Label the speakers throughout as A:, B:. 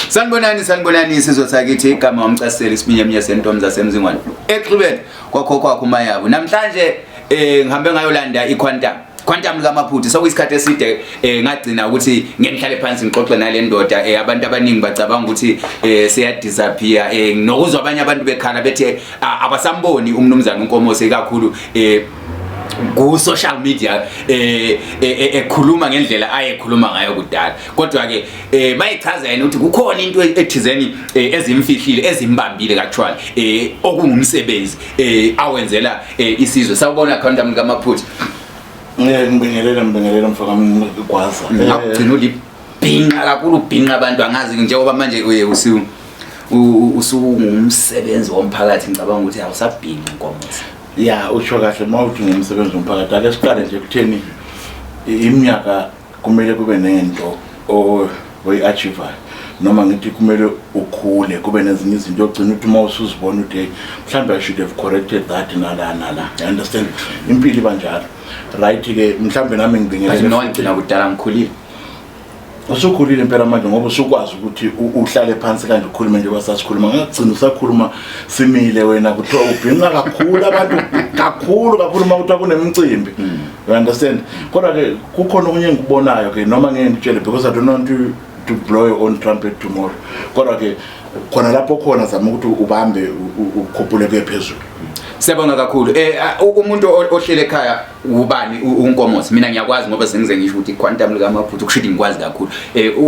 A: Sanibonani, sanibonani isizwe sakithi. Igama wamcaseli isiminyaminya sentombi zasemzingwane exhibeni kwakhokho wakho umayabo. Namhlanje ngihambe ngayolanda iQuantum, Quantum likaMaphuthu. Sekuyisikhathi eside ngagcina ukuthi ngihlale phansi ngixoxe nale ndoda. Abantu abaningi bacabanga ukuthi seyadisappear, nokuzwa abanye abantu bekhala bethe abasamboni umnumzana uNkomose kakhulu ku social media ekhuluma ngendlela ayekhuluma ngayo kudala. Kodwa ke bayichaza yena ukuthi kukhona into ethizeni ezimfihlile, ezimbambile actually, okungumsebenzi awenzela isizwe. Sawubona, Quantum kaMaphuthu.
B: Ngibingelele, ngibingelele mfaka Gwaza.
A: Ngakugcina ulibhinqa kakhulu, ubhinqa abantu. Angazi njengoba manje uye usungumsebenzi womphakathi, ngicabanga ukuthi awusabhinqi, Nkomosi.
B: Ya, usho kahle uma uthi ngumsebenzi womphakathi. Ake siqale nje kutheni iminyaka kumele kube nento oyi-achievayo, noma ngithi kumele ukhule, kube nezinye izinto ogcina ukuthi uma usuzibona ukuthi, "Hey, mhlawumbe I should have corrected that nala nala." You understand? Impilo iba njalo, right-ke? Mhlawumbe nami ngibingelele.
A: Mina wangigcina kudala ngikhulile.
B: Usukhulile impela manje, ngoba usukwazi ukuthi uhlale phansi kanje ukhulume njengoba sasikhuluma. Ngakugcina usakhuluma simile wena, kuthiwa ubhinqa kakhulu abantu, kakhulu kakhulu uma kuthiwa kunemicimbi, you understand? Kodwa-ke kukhona okunye engikubonayo ke, noma ngeke ngitshele because I don't want to blow your own trumpet tomorrow. Kodwa-ke khona lapho khona zama ukuthi ubambe ukhuphule kuye phezulu.
A: Siyabonga kakhulu. Umuntu ohlele ekhaya, ubani uNkomosi? Mina ngiyakwazi ngoba sengize ngisho ukuthi Quantum likaMaphuthu, kusho ukuthi ngikwazi kakhulu.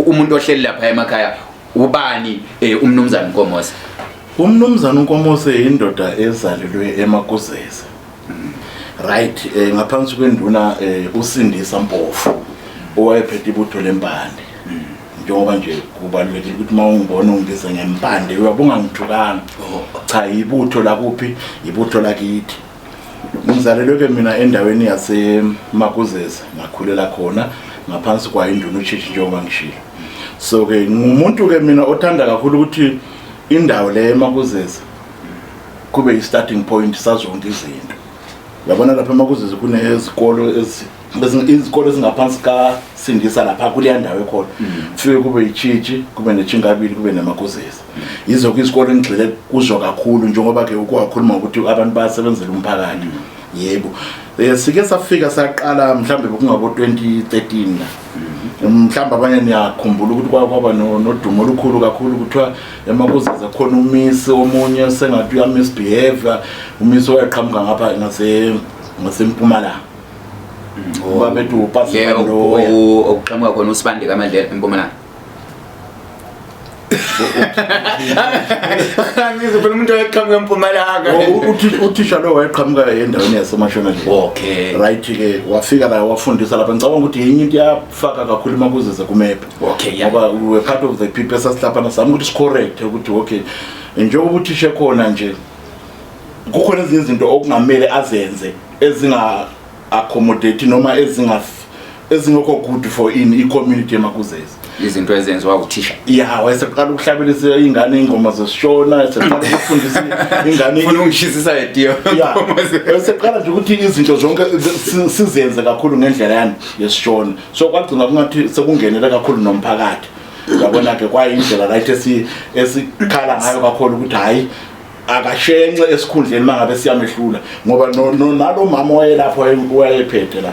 A: Umuntu ohleli lapha emakhaya, ubani umnumzana uNkomosi?
B: Umnumzana uNkomose indoda ezalelwe eMakuzeze, right, ngaphansi kwenduna uSindisa Mpofu, owayephethe ibutho lempande. Njengoba nje kubalulekile ukuthi uma ungibona ungibize ngempande, uyabe ungangithukanga. Cha, ibutho lakuphi? Ibutho lakithi. Ngizalelwe-ke mina endaweni yaseMakuzeze, ngakhulela khona ngaphansi kwayo induna uTshitshi, njengoba ngishilo. So-ke ngumuntu-ke mina othanda kakhulu ukuthi indawo le eMakuzeze kube i-starting point sazonke izinto. Uyabona lapha eMakuzeze kunezikolo izikolo ezingaphansi kaSindisa lapha kuleya ndawo ekhona. Kufike kube yiTshitshi, kube neTshingabili, kube neMakuzeze. Yizo-ke izikolo engigxile kuzo kakhulu, njengoba-ke ukuwakhuluma ngokuthi abantu bayasebenzela umphakathi. Yebo, sike safika saqala mhlawumbe bekungabo-2013 la. Mhlawumbe abanye niyakhumbula ukuthi kwaba nodumo olukhulu kakhulu, kuthiwa eMakuzeze khona umisi omunye sengathi uyamisbehave, umisi owayeqhamuka ngapha ngasempumalanga, babethi
A: Le
B: upasiloya.
A: Okuqhamuka khona uSibande kaMadlela eMpumalanga. Angizwe phela umuntu oyeqhamuka eMpumalanga.
B: Uthisha lo wayeqhamuka endaweni yaseMashonaland. Right-ke, wafika la wafundisa lapha. Ngicabanga ukuthi yenye into yafaka kakhulu iMakuzeze kumephu, ngoba we were part of the people esasihlaphana sami ukuthi sicorrect ukuthi okay, njengoba uthisha ekhona nje, kukhona ezinye izinto okungamele azenze ezinga accommodate noma ezingekho good for in i-community eMakuzeze.
A: Izinto ezenziwa uthisha.
B: Ya, wayeseqala ukuhlabelisa ingane ingoma zesishona, eseqala ukufundisa ingane.
A: Ufuna ungishisisa letiyo.
B: Ya, eseqala nje ukuthi izinto zonke sizenze kakhulu ngendlela yani yesishona. So kwagcina kungathi sekungenele kakhulu nomphakathi, yabona-ke? Kwayindlela right esikhala ngayo kakhulu ukuthi hhayi, akashenxe esikhundleni uma ngabe siyamehlula, ngoba nalo mama wayelapho wayephethe la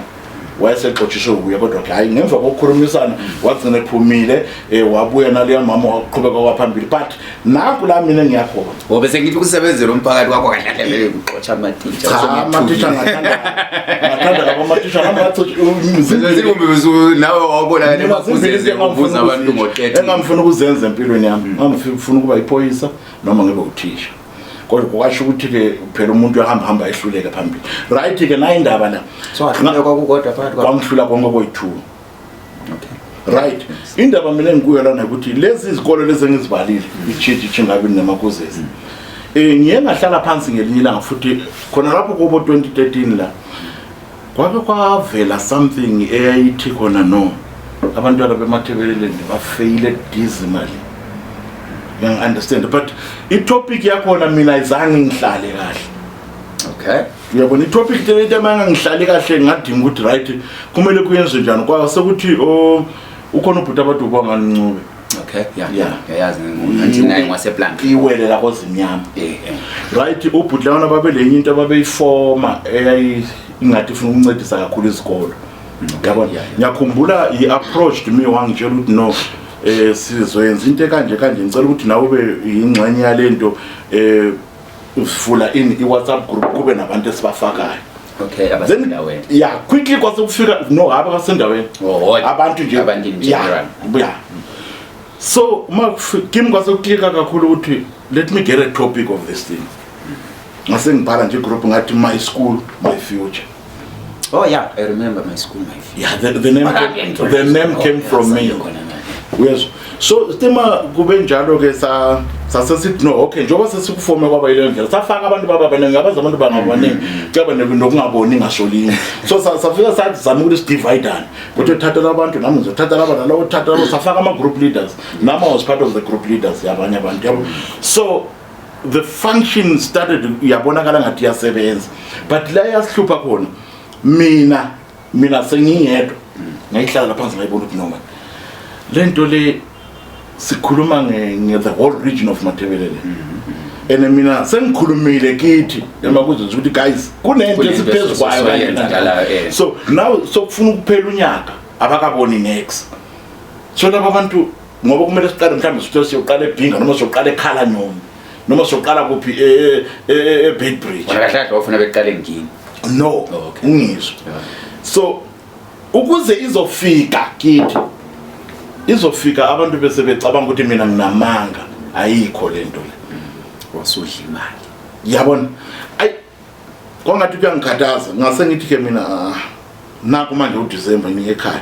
B: wayesexotshiswe kuye. Kodwa-ke hhayi, ngemva kokukhulumisana wagcina ephumile, wabuya naleya mama, waqhubeka kwaphambili. But nakhu la mina engiyakhona.
A: Ngoba sengithi ukusebenzela umphakathi wakho kahle kahle vele kuxotsha amatitsha.
B: Cha, amathisha ngathanda labo amathisha nami ngathi
A: Nawe wawubona eMakuzeze ubuza abantu ngoqethe.
B: Engamfuna ukuzenza empilweni yami, ngangifuna ukuba iphoyisa noma ngibe uthisha, kodwa kwasho ukuthi-ke phela umuntu uyahamba hamba ehluleke phambili. Right-ke, nayo indaba la.
A: So wahluleka kwakukodwa phakathi kwakho?
B: Kwangihlula konke koyi-two. Right, indaba mina engikuyo lana ukuthi lezi izikolo lezi engizibalile, iTshitshi, iTshingabini neMakuzezi, ngiye ngahlala phansi ngelinye ilanga futhi khona lapho kubo 2013 la kwake kwavela something eyayithi khona no abantwana beMathebeleleni bafeyile dismally, uyangi-understand? But itopic yakhona mina ayizange ngihlale kahle. Uyabona, itopic lento uma ngihlale kahle, ngadinga ukuthi right, kumele kuyenziwe njani. Kwasekuthi oh, ukhona ubhuti abathi uBongani Ncube.
A: Okay, yeah.
B: Yeah.
A: Yayazi ngo-99 wasePlank.
B: Iwele lakozimnyama.
A: Eh.
B: Right, ubhuti lana babelenye into ababeyifoma eyayi ingathi ifuna ukuncedisa kakhulu izikolo. Yabona?
A: Yeah.
B: Ngiyakhumbula he approached me, wangitshela ukuthi no, sizoyenza into kanje kanje, ngicela ukuthi nawe ube ingxenye yalento, uvula ini i-WhatsApp group, kube nabantu esibafakayo.
A: Okay,
B: Then
A: abasendaweni.
B: yeah, quickly kwase kufika no habe kasendaweni.
A: Oh,
B: abantu nje
A: abantu in general.
B: Yeah. So uma kimi kwase kuklika kakhulu ukuthi let me get a topic of this thing. Ngase ngibhala nje group ngathi "My school, my future."
A: Oh yeah, I remember "My school, my future."
B: Yeah, the name came from me. Yes, so stima kube njalo ke, sa sasesithi no, okay, njengoba sesikufome kwaba yileyo ndlela, safaka abantu baba baningi, abazi abantu bangabaningi, kuyaba nokungaboni ngasolinye. So safika sathi zama ukuthi sidividane, ukuthi uthatha labantu, nami ngizothatha laba, nalowo uthatha labo. Safaka ama-group leaders, nami I was part of the group leaders yabanye abantu, yabo. So the function started, yabonakala ngathi iyasebenza, but la yasihlupha khona, mina sengingedwa, ngayihlala phansi, ngayibona ukuthi noma le nto le sikhuluma nge the whole region of Matabeleland, and mina sengikhulumile kithi emakuze ukuthi guys, kunento
A: Kunento
B: esiphezu kwayo kanje
A: esizoyenzakalayo,
B: kanje.
A: eh.
B: So now sokufuna ukuphela unyaka, abakaboni next. So laba bantu, ngoba kumele siqale mhlawumbe sithe siyoqala eBhinga, noma siyoqala eKhala Nyoni, noma siyoqala kuphi, eBeitbridge.
A: Wona kahle kahle wafuna beqale ngini.
B: No.
A: Oh, okay.
B: Ungizwe, so ukuze izofika kithi, izofika abantu bese becabanga ukuthi mina nginamanga, ayikho lento le.
A: Wasudla imali.
B: Yabona, ayi, kwangathi kuyangikhathaza. Ngase ngithi ke mina, ah, naku manje uDecember, ngiye ekhaya,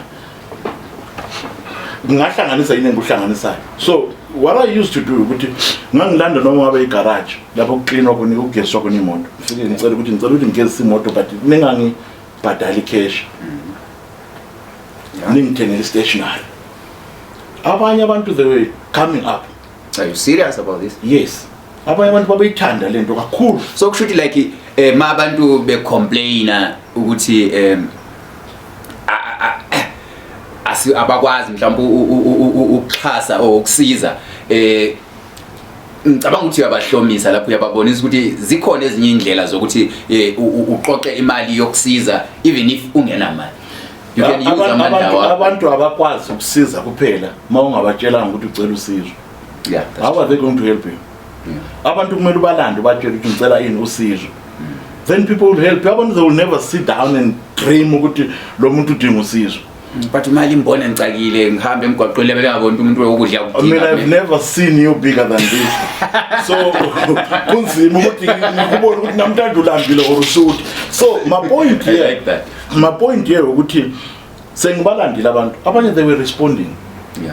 B: ngingahlanganisa yini engikuhlanganisayo? So what I used to do ukuthi ngangilanda noma ngabe igarage lapho kuklinwa khona, ukugeziswa khona imoto, ngifike ngicela ukuthi ngigezise imoto, but ningangibhadali cash, ningithengele stationery. Abanye abantu, they were coming up.
A: Are you serious about this?
B: Yes, abanye abantu babeyithanda lento kakhulu.
A: So kusho ukuthi like ma abantu becomplaina ukuthi asi abakwazi mhlawumbe ukuxhasa or ukusiza, ngicabanga ukuthi uyabahlomisa lapho, uyababonisa ukuthi zikhona ezinye indlela zokuthi uqoqe imali yokusiza even if ungenamali. You can use amandla wakho.
B: Abantu abakwazi ukusiza kuphela uma ungabatshelanga ukuthi ucela usizo.
A: Yeah, that's
B: How are they going to help you? Abantu kumele ubalande, ubatshele ukuthi ngicela ini, usizo, then people will help you. Abantu, they will never sit down and dream ukuthi lo muntu udinga usizo.
A: But imali imbona ngicakile, ngihambe emgwaqweni lebele, ngabona umuntu wokudla.
B: I mean, I've never seen you bigger than this, so kunzima ukuthi ngikubone ukuthi namhlanje ulambile or usuthi. So my point
A: I
B: here,
A: like that.
B: my point here ukuthi sengibalandile abantu, abanye they were responding.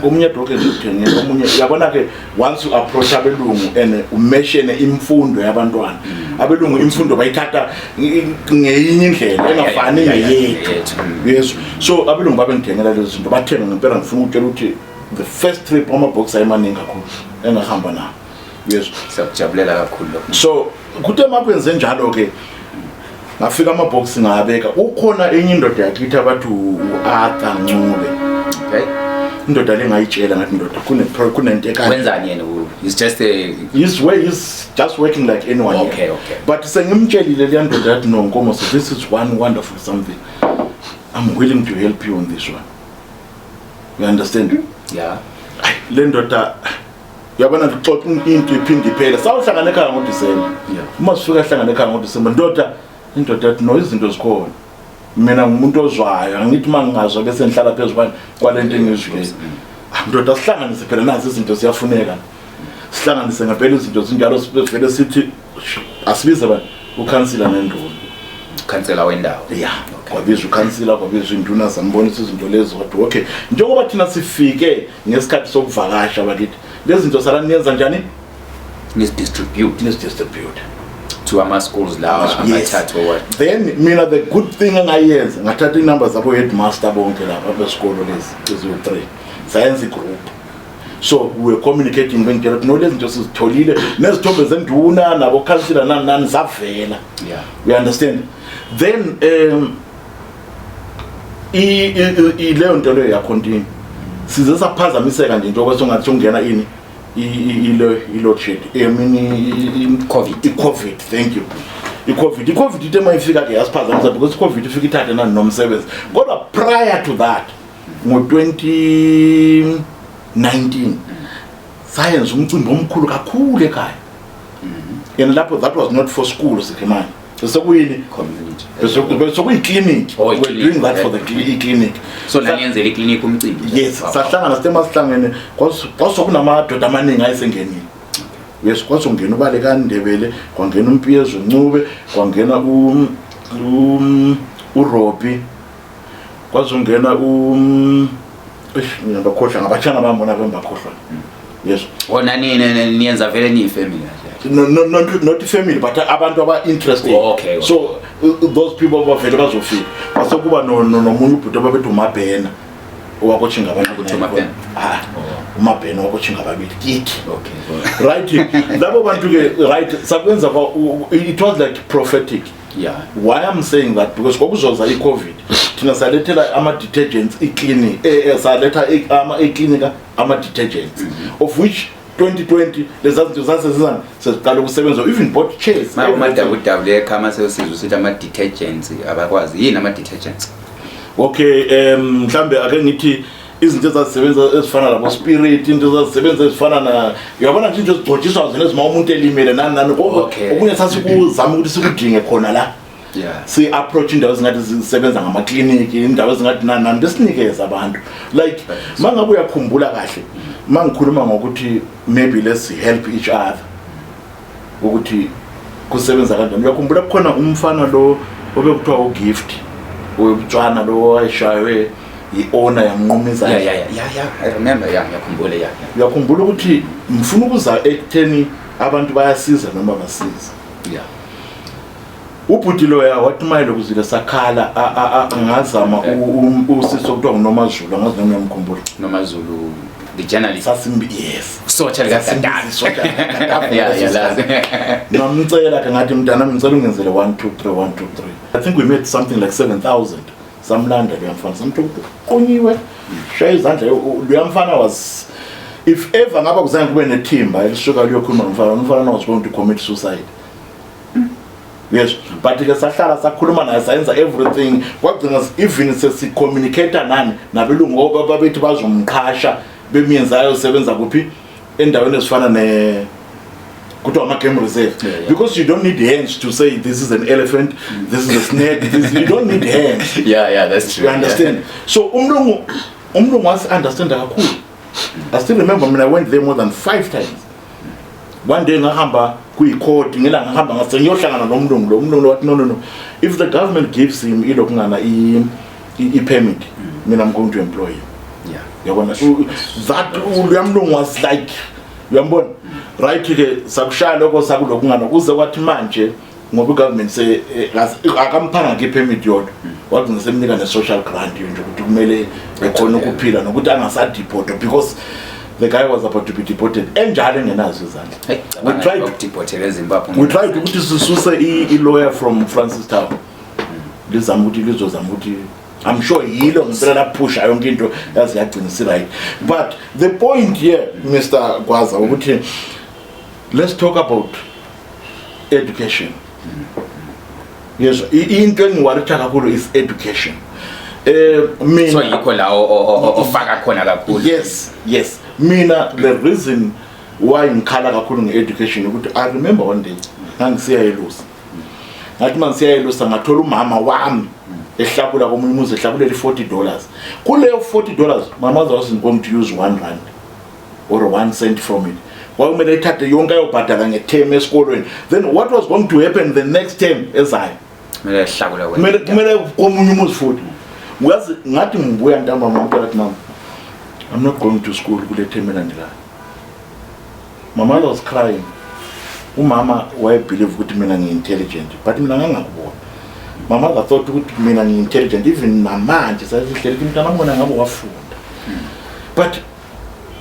B: Omunye doke ngikuthengela, omunye, yabona ke, once you approach abelungu and umeshene imfundo yabantwana, abelungu imfundo bayithatha ngeyinye indlela engafani neyethu.
A: Yethu.
B: Yes, so abelungu babengithengela lezi zinto, bathenga ngempela. Ngifuna ukutshela ukuthi the first trip, ama-box ayemaningi kakhulu engahamba nawo, yes.
A: Siyakujabulela kakhulu lokho.
B: So kuthe makwenze njalo ke, ngafika amabhoksi ngabeka. Ukhona enye indoda yakithi abathi u-Arthur Ncube. Indoda le ngayitshela, ngathi ndoda, kunento ekanje.
A: Wenzani yena? He's just a
B: He's way he's just working like anyone here. But sengimtshelile leya ndoda, yathi no, Nkomo, so this is one wonderful something, I'm willing to help you on this one, you understand?
A: Yeah.
B: Ayi, le ndoda, uyabona, ndixoxa into iphinde iphele. Sawuhlangana ekhaya ngoDisemba. Uma sifika hlangana ekhaya ngoDisemba, ndoda, indoda yathi no, izinto zikhona, mina ngumuntu ozwayo, angithi uma ngingazwa bese ngihlala phezu kwale nto engizwile. Ah, ndoda, sihlanganise phela, nazi izinto ziyafuneka, sihlanganise ngempela izinto zinjalo. Sivele sithi asibize ba ukhansila nenduna.
A: Khansela wendawo.
B: Ya, kwabizwa ukhansila, kwabizwa induna, sambonisa izinto lezi, wathi okay, njengoba thina sifike ngesikhathi sokuvakasha bakithi, lezi zinto sala niyenza njani?
A: Nisidistribute.
B: Nisidistribute.
A: To ama-schools lawa
B: Yes.
A: amathathu or what?
B: Then mina, the good thing engayenza, ngathatha inumber zabo headmaster bonke lapha besikolo lezi eziwu-3, sayenza igroup. So we were communicating, bengitshela ukuthi no, lezi zinto sizitholile, nezithombe zenduna nabokhansila nani nani zavela. You understand? Then leyo nto leyo yacontinue. Size saphazamiseka nje njengoba songathi ungena ini i-load shed, I mean
A: COVID.
B: I-COVID, thank you. I-COVID ithe uma ifika ke yasiphazamisa because i-COVID ifika ithathe nani nomsebenzi. Kodwa prior to that, ngo-2019 sayenza umcimbi omkhulu kakhulu ekhaya, and lapho that was not for school, sikhemane sekuyini?
A: Community.
B: Sekuyi-clinic.
A: Oh,
B: We're
A: i-clinic,
B: doing that for the i-clinic.
A: So naniyenzela iklinikhi umcimbi?
B: Yes. Sahlangana, sithe masihlangene kwasokunamadoda amaningi ayesengenile. Yes, kwasongena uBalekani Ndebele, kwangena uMpiyezo Ncube, kwangena uRobbie, kwazongena eish, ngiyabakhohlwa ngabatshana bami bona, bembakhohlwa, yes.
A: Wona niyenza vele niyi-family kahle?
B: No, not family, but abantu aba-interested.
A: Oh, okay.
B: So those people bavele bazofika, kwasekuba nomunye ubhuti ababethi uMabhena owakotshinga abantu.
A: Ukuthi uMabhena?
B: Ah, uMabhena wakotshinga ababili kithi. Right, labo bantu-ke, right, sakwenza it was like prophetic. Why I'm saying that, because kwakuzoza i-COVID, thina salethela ama-detergents iclinic, saletha iclinika ama-detergents, of which 2020 leza zinto zasezizani seziqala ukusebenza, even bought chairs,
A: Ma
B: everything.
A: Umadabudabu lekhama seyosizwa usithi ama-detergents, abakwazi yini ama-detergents?
B: Okay, mhlambe ake ngithi izinto ezazisebenza ezifana labo spirit, into ezazisebenza ezifana na, uyabona nje, into ezigcotshiswa zona ezima umuntu elimele, nani nani. Okunye sasikuzama ukuthi sikudinge khona la, si-approach indawo ezingathi zisebenza ngamakliniki, indawo ezingathi nani nani, besinikeze abantu. Like ma ngabe uyakhumbula kahle, ma ngikhuluma ngokuthi maybe let's help each other, ukuthi kusebenza kanjani, uyakhumbula kukhona umfana lo obekuthiwa uGift weButswana, lo wayeshaywe i-owner yamnquma izandla?
A: Yeah, I remember, yeah, ngiyakhumbula, yeah.
B: Uyakhumbula ukuthi ngifuna ukuza ekutheni abantu bayasiza noma basiza. Ubhuti loya wathi mayelo kuzile sakhala, ngazama usisi okuthiwa nguNomazulu, angazi noma uyamkhumbula.
A: NomaZulu the journalist?
B: Sasimbi, yes.
A: Sotsha likaGaddafi.
B: Sotsha likaGaddafi.
A: Yeah, lazi.
B: Ngamcela ke, ngathi, "Mntana, ngicela ungenzele 1 2 3 1 2 3." I think we made something like 7000. Samlanda loya mfana, samthola ukuthi uqonyiwe, shaya izandla loya mfana. Was if ever ngaba kuzange kube nethimba elisuka liyokhuluma nomfana, umfana was going to commit suicide, yes. But ke sahlala sakhuluma naye, sayenza everything, kwagcina even sesicommunicate nani nabelungu, ngoba babethi bazomqhasha, bemiyenza ayosebenza kuphi, endaweni ezifana ne kuthiwa ama-game reserve. Because you don't need hands to say this is an elephant, this is a snake, this, you don't need hands.
A: Yeah, that's true.
B: You understand? So umlungu wasi-understanda kakhulu. I still remember mina, I went there more than five times. One day ngahamba kuyikhoti ngela ngahamba ngase ngiyohlangana nomlungu lo. Umlungu lo wathi, "No, no, no, if the government gives him ilokungana i-permit, mina I'm going to employ him." Yabona that uloya mlungu was like, uyambona, right ke, sakushaya lokho sakulokungana kuze kwathi manje ngoba i-government se akamphanga ke i-permit yodwa, wagcina semnika ne-social grant nje ukuthi kumele ekhona ukuphila nokuthi angasadeportwa, because the guy was about to be deported enjalo engenazo izandla.
A: Hey,
B: We tried
A: ukudeportela eZimbabwe.
B: We tried ukuthi sisuse i-lawyer from Francistown, lizama ukuthi lizozama ukuthi, I'm sure yilo ngempela laphusha yonke into yaze yagcina isi-right. But the point here, Mr Gwaza, ukuthi let's talk about education. Yes, into engiworryitha kakhulu is education, mina.
A: So yikho la ofaka khona kakhulu?
B: Yes, mina the reason why ngikhala kakhulu nge-education ukuthi I remember one day ngangisiya elusa, ngathi uma ngisiya elusa ngathola umama wami ehlakula komunye umuzi, ehlakulela i-$40. Kuleyo $40, my mother wasn't going to use R1 or 1 cent from it. Kwakumele ithathe yonke ayobhadala nge-term esikolweni. Then what was going to happen the next term ezayo?
A: Kumele hlakula wena.
B: Kumele komunye umuzi futhi. Uyazi, ngathi ngibuya ntambama, ngamtshela ukuthi, "Mama, I'm not going to school kule term elandelayo." My mother was crying. Umama wayebelieve ukuthi mina ngi-intelligent, but mina ngangakubona. My mother thought ukuthi mina ngi-intelligent. Even namanje sasihleli ukuthi, "Mntana wona ngabe wafunda." But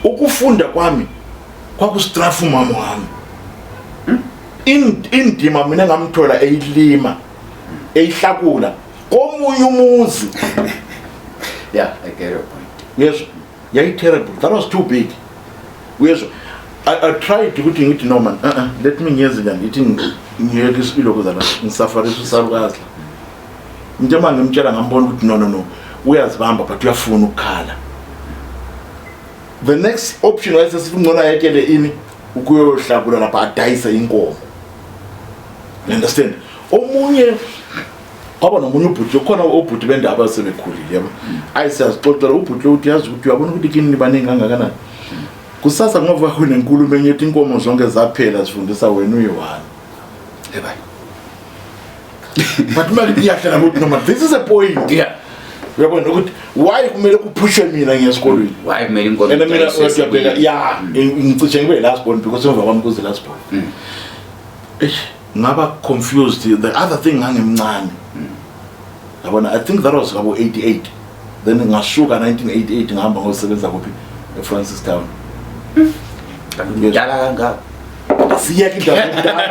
B: ukufunda kwami kwakustrafa umama wami. Indima mina engamthola eyilima, eyihlakula komunye umuzi.
A: Yeah, I get your point.
B: Yes. Yayi terrible. That was too big. Uyezwa? I tried ukuthi ngithi no man, uh-uh, let me ngiyenze njani ngithi ngiyeke ilokhu zala ngisafarisa usalukazi la. Ngithe uma ngimtshela ngambona ukuthi no no no uyazibamba but uyafuna ukukhala. The next option wayesesithi ngcono ayekele ini ukuyohlakula lapha adayise inkomo. You understand? Omunye kwaba nomunye ubhuti khona obhuti bendaba sebekhulile yabo. Ayi siyazixoxela ubhuti lo uthi yazi ukuthi uyabona ukuthi kini nibaningi kangakanani. Kusasa ngoba kunenkulumo enye ethi inkomo zonke zaphela zifundisa wena uyi-one.
A: Eba.
B: But uma ngiyahlala ukuthi noma this is a point.
A: Yeah.
B: Uyabona ukuthi why kumele kuphushwe mina ngiyesikolweni?
A: Why kumele inkomo
B: And mina
A: idayiswe
B: uyabheka
A: esikolweni?
B: ya ngicishe ngibe last born because emva kwami kuze last born. Eish ngaba confused the other thing ngangimncane. Yabona I think that was ngabo 88. Then ngasuka 1988 ngihamba ngosebenza kuphi eFrancistown.
A: Mdala kangaka.
B: Siyeke indaba yokudala.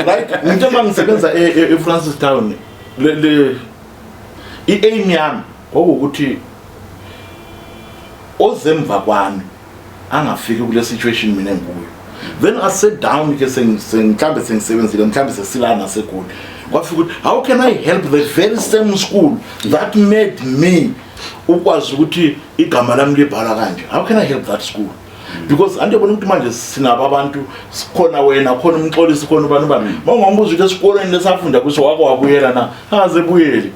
B: Right? Ngithe uma ngisebenza eFrancistown le le i-aim yami kwakuwukuthi ozemva kwami angafiki kule situation mina engikuyo. Then I sat down ke mhlambe sengisebenzile mhlambe sesilana naseGoli. Kwafika ukuthi how can I help the very same school that made me ukwazi ukuthi igama lami libhalwa kanje. How can I help that school? Because andiyobona ukuthi manje sinabo abantu sikhona wena khona umxolisi khona ubani ubani. Mawungambuza ukuthi esikolweni lesafunda kuso wake wabuyela na angaze buyele.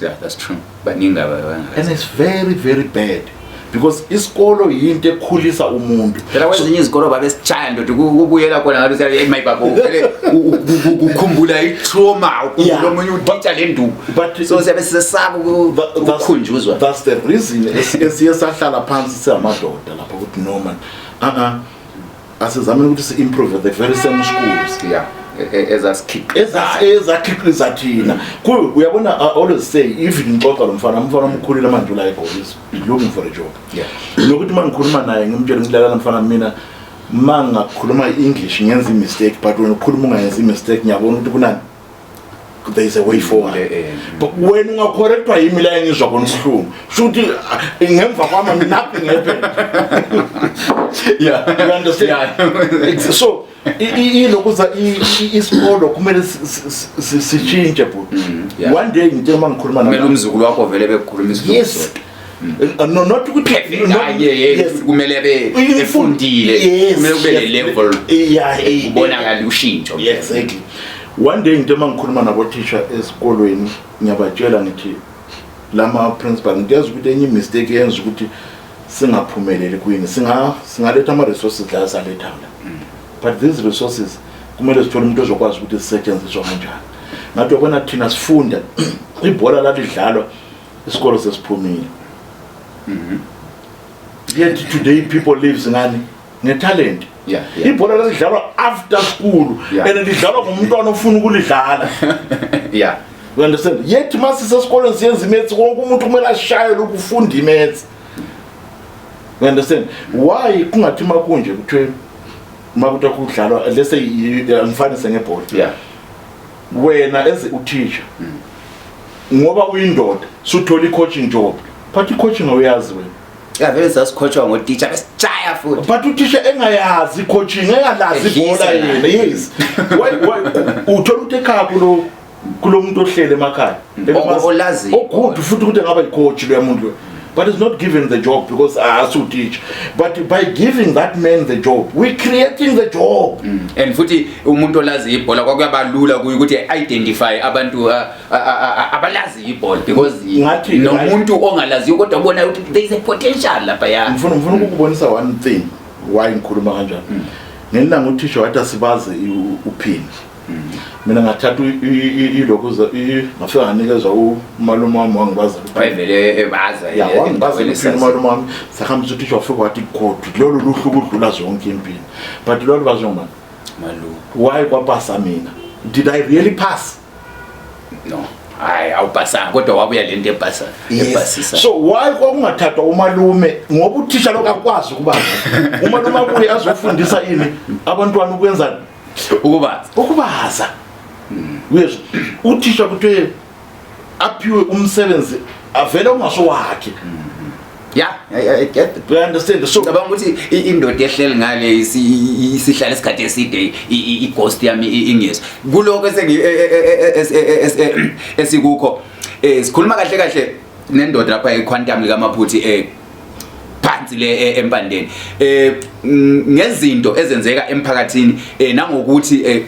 A: Yeah, that's true. Baningi aba
B: And it's very very bad because isikolo yinto ekhulisa umuntu.
A: Phela kwezinye izikolo babesitshaya ndoda ukubuyela khona ngathi uthi hey my baba vele ukukhumbula i-trauma ukukhumbula omunye utitsha le nduku.
B: But
A: So siyabe sisesaba ukukhunjuzwa.
B: That's the reason esiye sahlala phansi singamadoda lapha ukuthi no man asizameni ukuthi si-improve the very same schools.
A: Yeah. Ezasikhiqiza.
B: Ezakhiqiza thina. Uyabona I always say even ngixoxa lo mfana umfana omkhulile manje ula eGoli is looking for a job.
A: Yeah.
B: Nokuthi uma ngikhuluma naye ngimtshele ngilalela mfana mina uma ngakhuluma i-English ngenza i-mistake but wena ukhuluma ungayenzi i-mistake ngiyabona ukuthi kunani there is a way forward. But wena ungacorrectwa yimi la engizwa khona ubuhlungu. Sho ukuthi ngemva kwami nothing happened.
A: Yeah.
B: You understand?
A: Yeah.
B: So ilokuza isikolo kumele sishintshe bhuti. One day ngithe uma ngikhuluma
A: Kumele umzukulu wakho vele bekukhuluma isiZulu.
B: Yes. No, not ukuthi
A: Perfect.
B: no,
A: Ah, yeah, yeah.
B: yes.
A: Kumele abe efundile.
B: Yes,
A: Kumele kube
B: yes.
A: le level.
B: Yeah,
A: Kubonakala ushintsho.
B: Yeah, exactly. One day ngithe uma ngikhuluma nabothisha esikolweni ngiyabatshela ngithi lama principal ngiyazi ukuthi enye mistake yenza ukuthi singaphumeleli kuyini singaletha ama resources la saletha la. But these resources kumele sithole umuntu ozokwazi ukuthi sisetshenziswa kanjani. Ngathi uyabona thina sifunda ibhola lalidlalwa isikolo sesiphumile. Yet today people lives ngani ngetalent.
A: Yeah, yeah.
B: Ibhola lalidlalwa after school
A: Yeah.
B: and lidlalwa ngumntwana ofuna ukulidlala.
A: Yeah.
B: You understand? Yet masisesikolweni siyenza imaths wonke umuntu kumele ashayele ukufunda imaths. You understand? Why kungathi makunje kuthiwe makuthiwa kudlalwa let's say ngifanise ngebhola.
A: Yeah.
B: Wena as uthisha ngoba uyindoda suthola i-coaching job but i-coaching awuyazi wena.
A: Yeah, vele sasikhotshwa ngotitsha besitshaya futhi.
B: But uthisha engayazi i-coaching engalazi ibhola
A: Edlisa
B: yena. Yes. Why uthola ukuthi ekhaya kulo muntu ohlele emakhaya
A: Olaziyo.
B: Ogood futhi ukuthi engaba i-coach loya muntu loyo. But it's not given the job because asu teacher. But by giving that man the job, we're creating the job.
A: And futhi umuntu olazi ibhola kwakuyabalula kuye ukuthi identify abantu abalazi ibhola because
B: Ngathi-
A: nomuntu ongalaziyo kodwa ubona ukuthi there is a potential lapha ya.
B: Ngifuna ukukubonisa one thing why ngikhuluma kanjani. Ngelanga uthisha wathi asibaze uphini. Mina ngathatha ilokhu ngafika nganikezwa umalume wami wangibaza.
A: Wayevele ebaza.
B: Ya, wangibaza uphini umalume wami. Sahambisa uthisha wafika wathi good lolu luhlu kudlula zonke impini. But lolu bazwe ngubani?
A: Malume.
B: Why kwapasa mina? Did I really pass?
A: No. Hayi awupasanga kodwa wabuya lento ebhasa ebhasisa.
B: So why kwakungathathwa umalume ngoba uthisha lokho akwazi ukubaza. Umalume abuye azofundisa ini abantwana ukwenzani?
A: Ukubaza.
B: Ukubaza. Uyezwa uthisha kuthiwe aphiwe umsebenzi avele ungasowakhe.
A: Yeah, I get it.
B: You understand? So
A: ngicabanga ukuthi indoda ehleli ngale isihlala isikhathi eside, i-ghost yami ingezwa kuloko esikukho. Sikhuluma kahle kahle nendoda lapha eQuantum likaMaphuthi, phansi le eMpandeni, ngezinto ezenzeka emphakathini, nangokuthi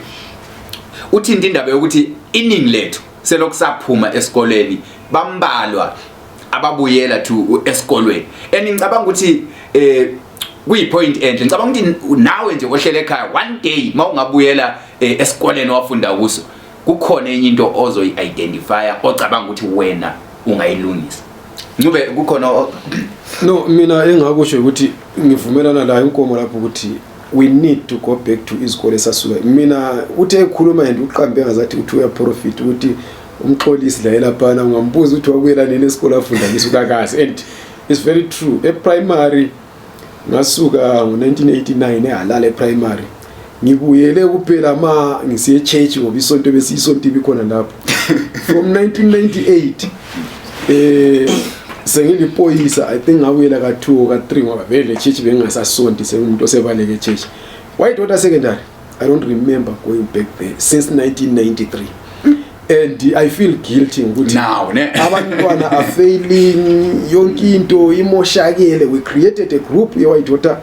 A: uthinta indaba yokuthi iningi lethu selokhu saphuma esikoleni bambalwa ababuyela to esikolweni. And ngicabanga ukuthi kuyi-point enhle. Ngicabanga ukuthi nawe nje ohlele ekhaya, one day mawungabuyela esikoleni wafunda kuso, kukhona enye into ozoyi-identifya ocabanga ukuthi wena ungayilungisa. Ncube, kukhona
C: No, mina engakusho ukuthi ngivumelana la inkomo lapho ukuthi we need to go back to izikole esasuka. Mina uthe ekhuluma and uqambe ngazathi uthi uyaprofit ukuthi uMxolisi la elaphana, ungambuza ukuthi wabuyela nini esikole afunda kiso, kakazi. And it's very true, e-primary ngasuka ngo-1989 eHalala e-primary. Ngibuyele kuphela ma ngisiye church ngoba isonto besiyisonto ibikhona lapho. From 1998 sengiliphoyisa, I think ngabuyela ka-2 ka-3 ngoba vele church bengingasasonti, sengumuntu osebaleke e-church. Whitewater Secondary, I don't remember going back there since 1993 and I feel guilty ukuthi
A: Now ne
C: abantwana are failing, yonke into imoshakele. We created a group ye-Whitewater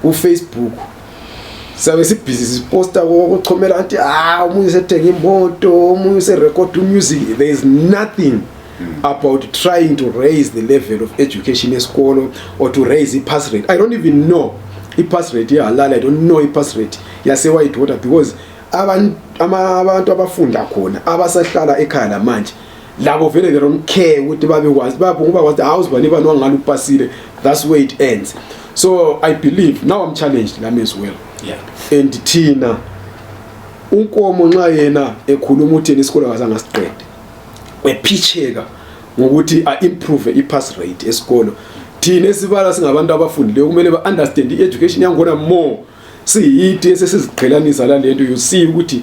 C: ku-Facebook, sabe sibhizi siposta kokuchomela anti omunye usethenga imoto, omunye userecord music. There is nothing about trying to raise the level of education esikolo or to raise i-pass rate. I don't even know i-pass rate yeHalala, I don't know i-pass rate yase-Whitewater because abantu abafunda khona abasahlala ekhaya lamanje labo vele they don't care ukuthi babekwazi babo ngoba kwazi hawu bani bani wangalo upasile. That's where it ends. So I believe now I'm challenged lami as well. And thina uNkomo nxa yena ekhuluma uthi yena isikole akazange asiqede, ephitsheka ngokuthi a-improve i-pass rate esikolo, thina esibala singabantu abafundileyo kumele ba-understand i-education yangkhona more. Siyithi esesiziqhelanisa lalento. You see ukuthi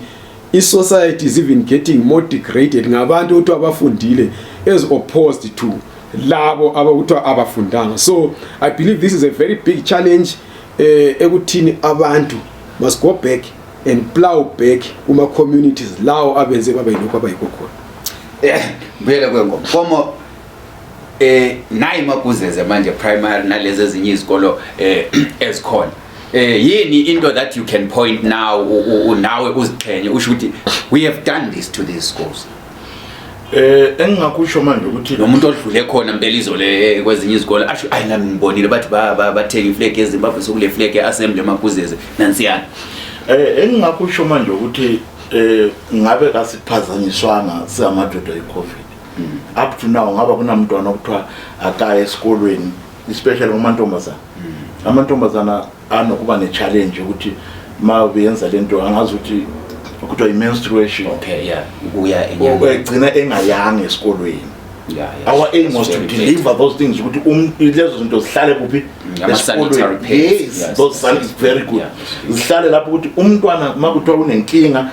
C: i-society is even getting more degraded ngabantu okuthiwa abafundile as opposed to labo abakuthiwa abafundanga. So I believe this is a very big challenge ekuthini abantu must go back and plow back kuma communities lawo abenze baba yilokho abayikho khona.
A: Buyele kwenkomo. Nkomo, nayi Makuzeze manje primary nalezi ezinye izikolo ezikhona. Yini into that you can point now nawe uziqhenye usho ukuthi we have done this to these schools?
B: Engingakusho manje ukuthi
A: nomuntu odlule khona impela izole kwezinye izikole asho, ayi, nami ngibonile bathi bathenga iflag yeZimbabwe, sokule flag yeassembly eMakuzeze nansiyana.
B: Engingakusho manje ukuthi ngabe kasiphazanyiswanga singamadoda iCovid. Up to now ngaba kunamntwana okuthiwa akaye esikolweni, especially kumantombazana. Amantombazana anokuba ne-challenge ukuthi ma beyenza lento angazi ukuthi kuthiwa i-menstruation.
A: Okay, yeah, ukuya enyangeni.
B: Egcina engayanga esikolweni. Our aim was
A: That's
B: to
A: very
B: deliver those things ukuthi lezo zinto zihlale kuphi?
A: Ama-sanitary
B: Esikolweni.
A: pads.
B: Yes, those very good. Zihlale lapho ukuthi umntwana makuthiwa unenkinga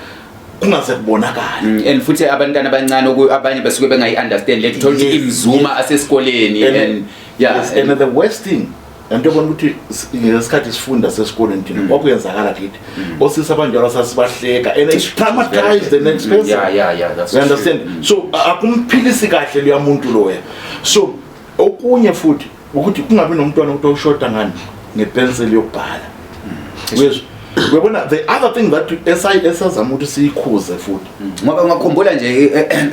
B: kungaze kubonakala.
A: And futhi abantwana abancane abanye basuke bengayi-understand le thola ukuthi imzuma asesikoleni and yeah.
B: Yes, and the worst thing into yobona ukuthi ngesikhathi sifunda sesikolweni thina kwakuyenzakala kithi osisi abanjalo sasibahleka and it traumatized the next person.
A: Yeah, that's
B: You understand?
A: true.
B: So akumphilisi kahle loya muntu loya. So okunye futhi ukuthi kungabi nomntwana ukuthi oshoda ngani ngepenseli yokubhala. Uyezwa? Uyabona, the other thing that esazama ukuthi siyikhuze futhi
A: Ngoba ungakhumbula nje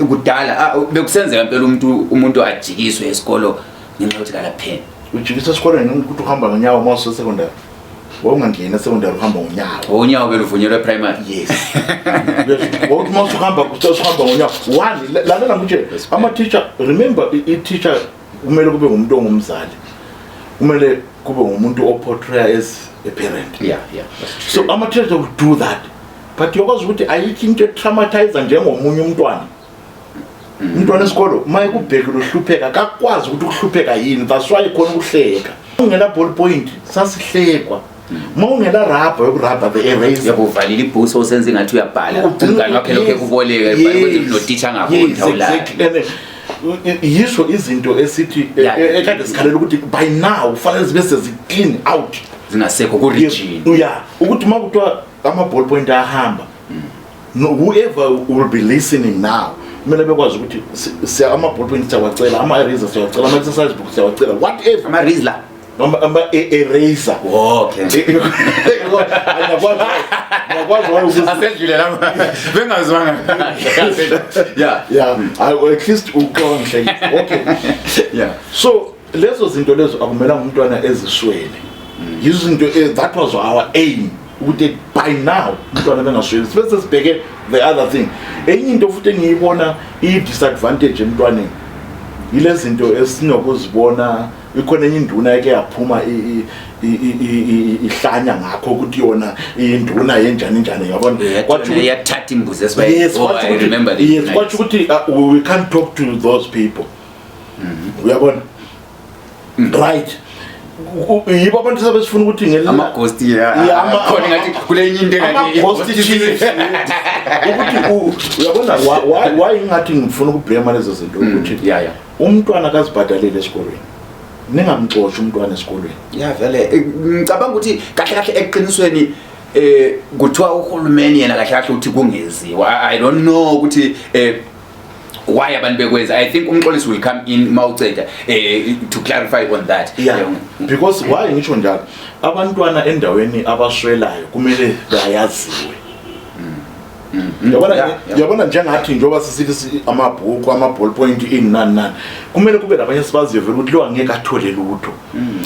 A: kudala bekusenzeka impela umuntu ajikiswe esikolo ngenxa yokuthi kala pen.
B: Ujikiswa esikolweni ukuthi uhamba ngonyawo. Uma usesecondary wawungangeni esecondary uhamba ngonyawo.
A: Unyawo beluvunyelwe primary.
B: Yes, wawuthi uma usuhamba ngonyawo one lalela ngitshe ama-teacher, remember i-teacher kumele kube ngumuntu ongumzali, kumele kube ngumuntu oportray as a parent.
A: Yeah, that's
B: So
A: true.
B: ama-teacher will do that, but uyakwazi ukuthi ayikho into etraumatize njengomunye umntwana esikolo uma ekubhekile uhlupheka, kakwazi ukuthi ukuhlupheka yini. That's why khona ukuhleka ungela ball point sasihlekwa, uma ungela rubber yokurabha the eraser.
A: Yabo, uvalile ibhuku usenza ingathi uyabhala, umngane wakhe lokho ekuboleka noteacher angaboni awulala.
B: Exactly. And Yisho izinto esithi ekade sikhalela ukuthi by now kufanele zibe sezi-clean out,
A: zingasekho ku-region.
B: Ya, ukuthi uma kuthiwa ama-ball point ayahamba, no, whoever will be listening now kumele bekwazi ukuthi ama-ball point siyawacela, ama-eraser siyawacela, ama-exercise book siyawacela, whatever.
A: Ama-rizla.
B: Ama-eraser.
A: Okay.
B: Ngiyakwazi.
A: Asedlule lapha bengazwanga, yeah.
B: Yeah, at least uqonhle, okay. So lezo zinto lezo akumelanga umntwana eziswele. Yizinto that was our aim, ukuthi by now umntwana bengasweli. Sibe sesibheke the other thing, enye into futhi engiyibona iyi-disadvantage emntwaneni, yile zinto esinokuzibona. Ikhona enye induna eke yaphuma ihlanya ngakho ukuthi yona induna yenjani njani, yabona.
A: Kwathi yathatha imbuzi esibayeni.
B: Yes.
A: Oh, I remember the
B: Yes, kwathi ukuthi we can't talk to those people, uyabona, right? Yibo abantu sebesifuna ukuthi
A: Ama-ghost.
B: Yeah,
A: Khona ngathi kule enye into engathi
B: ama-ghost chiefs, ukuthi uyabona why ingathi ngifuna ukublame lezo zinto, ukuthi umntwana kazibhadalele esikolweni, ningamxoshi umntwana esikolweni.
A: Ya, vele ngicabanga ukuthi kahle kahle eqinisweni kuthiwa uhulumeni yena kahle kahle uthi kungeziwa. I don't know ukuthi why abantu bekwenza. I think uMxolisi will come in mawuceda to clarify on that.
B: Yeah, because why ngisho njalo, abantwana endaweni abaswelayo kumele bayaziwe, yabona. Yabona, njengathi njengoba sisithi amabhuku, ama-ball point, ini, nani nani, kumele kube labanye sibaziyo vele ukuthi lo angeke athole lutho.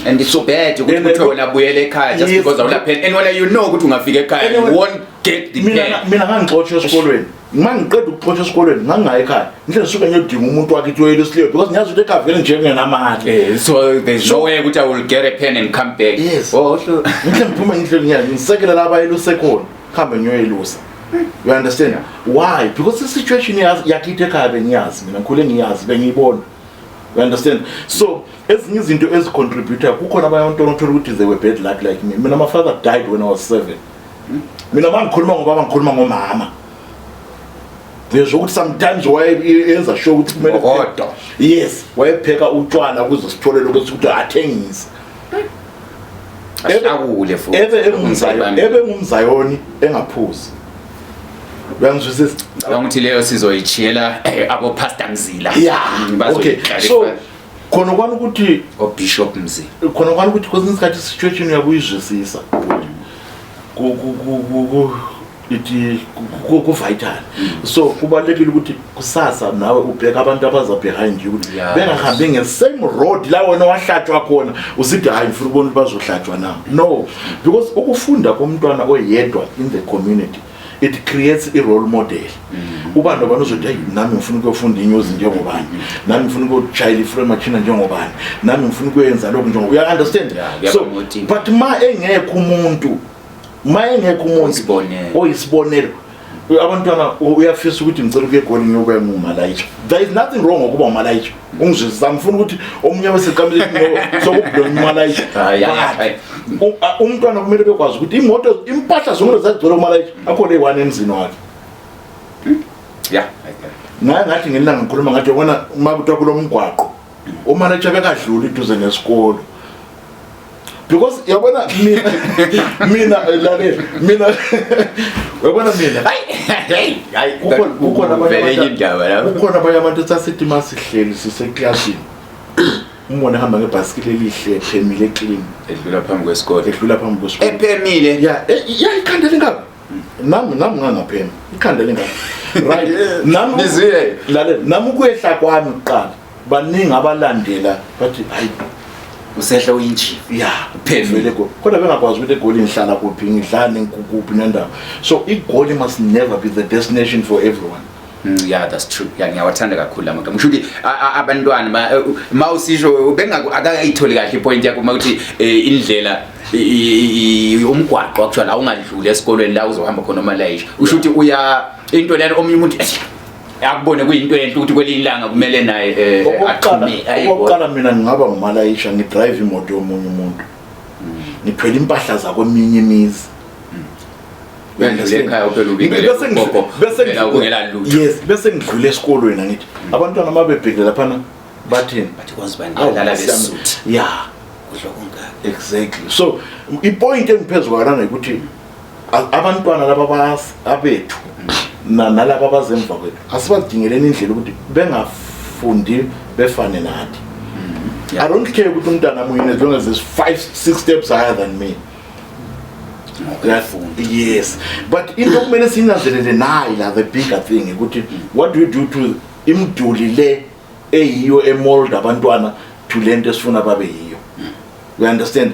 A: And it's so bad ukuthi kuthiwe wena buyele ekhaya just because awula pen, and wena you know ukuthi ungafika ekhaya you won't get the
B: Mina
A: pen.
B: Mina ngangixotshwa esikolweni. Uma ngiqeda ukuxotshwa esikolweni, ngangingaya ekhaya, ngihle ngisuke ngiyodinga umuntu wakithi oyelusileyo, because ngiyazi ukuthi ekhaya vele nje ngingenamali.
A: So there's no way ukuthi I will get a pen and come back.
B: Yes.
A: Oh,
B: Ngihle ngiphume, ngihle ngisekele la abayeluse khona, kuhambe ngiyoyelusa, you understand why? Because i-situation yakithi ekhaya bengiyazi mina, ngikhule ngiyazi, bengiyibona, you understand? So ezinye izinto ezicontributor, kukhona abanye abantwana othola ukuthi they were bad luck like me. Mina, my father died when I was 7. Mina ma ngikhuluma ngobaba, ngikhuluma ngomama. Ngizwa ukuthi sometimes wayenza sure ukuthi kumele
A: Ngokodwa.
B: Yes, wayepheka utshwala ukuze sithole lokho ukuthi athengise.
A: Ahlakule futhi.
B: Ebe engumzayoni, ebe ngumzayoni, engaphuzi, uyangizwisisa?
A: Ngicabanga ukuthi leyo sizoyishiyela abo Pastor Mzila.
B: Yeah, okay, so khona kwani ukuthi
A: o Bishop Mzila.
B: Khona kwani ukuthi kwesinye isikhathi i-situation uyabuyizwisisa ithi ku-vital. So kubalulekile ukuthi kusasa nawe ubheke abantu abaza behind you ukuthi bengahambi nge-same road la wena wahlatshwa khona, usithi, "Hayi, ngifuna ukubona ukuthi bazohlatshwa na." No, because ukufunda komntwana oyedwa in the community, it creates i-role model. Uba nobani uzothi, "Hayi, nami ngifuna ukuyofunda inyuzi njengobani, nami ngifuna ukuyoshayela ifremachina njengobani, nami ngifuna ukuyenza lokhu njengoba," uya-understand?
A: Yeah,
B: So
A: kuyabamotivate.
B: but ma engekho umuntu, ma engekho umuntu
A: Oyisibonelo.
B: Oyisibonelo, abantwana uyafisa ukuthi ngicela ukuya eGoli ngiyokuya ngumalayitsha. There is nothing wrong ngokuba umalayitsha, ungizwisisa? Ngifuna ukuthi omunye weseqamile sokublame umalayitsha.
A: Hayi, hayi, hayi.
B: But umntwana kumele bekwazi ukuthi imoto, impahla zonke zagcwele umalayitsha, akho le one emzini wakhe.
A: Yeah, I get it.
B: Ngaye ngathi ngelanga ngikhuluma ngathi, yabona, uma kuthiwa kulo mgwaqo umalayitsha bekadlula iduze nesikolo, because yabona mina lalela mina, uyabona mina,
A: Hayi, hayi.
B: Kukhona abanye
A: Vele enye indaba lapho.
B: Kukhona abanye abantu esasithi uma sihleli siseklasini, umbone ehamba ngebhasikili elihle, ephemile, clean.
A: Edlula phambi kwesikole.
B: Edlula phambi kwesikole.
A: Ephemile.
B: Ya, ikhanda lingaka. Nami ngangaphema, ikhanda lingaka, right? Nami
A: Nizwile?
B: Lalela, nami ukwehla kwami kuqala, baningi abalandela bathi, "Hayi,
A: Usehla uyinjiva.
B: Ya."
A: Phezulu.
B: Vele kodwa bengakwazi ukuthi eGoli ngihlala kuphi, ngidlani, kuphi nendawo. So iGoli must never be the destination for everyone.
A: Yeah, that's true. Yeah, ngiyawathanda kakhulu lamagama. Kusho ukuthi abantwana ma usisho bengaku akayitholi kahle ipoint yakho uma uthi indlela umgwaqo actually awungadluli esikolweni la uzohamba khona umalayisha. Usho ukuthi uya into lena omunye umuntu akubone kuyinto enhle ukuthi kwelinye ilanga kumele naye
B: Okokuqala,
A: axhume. Ayi,
B: okokuqala, mina ngingaba ngumalayisha, ngidrive imoto yomunye umuntu, ngithwele impahla zakweminye imizi.
A: Uyadlula ekhaya uphela ubikele ugogo, phela ungela lutho.
B: Yes, bese ngidlule esikolweni angithi abantwana uma bebhekile laphana bathini?
A: Bathi kwazi bani
B: Awu,
A: lala
B: Nkosi yami.
A: besuthi.
B: Yeah.
A: Kudla kungaka.
B: Exactly. So ipoint engiphezu kwayo lana ukuthi abantwana laba abethu nalaba abazemva kwethu asibadingeleni indlela ukuthi bengafundi befane nathi. I don't care ukuthi umntana munye as long as it's 5 6 steps higher than me.
A: Uyafunda.
B: Yes, but into okumele siyinanzelele nayi la, the bigger thing ukuthi what do you do to imiduli le eyiyo emold abantwana to lento esifuna babe yiyo? You understand?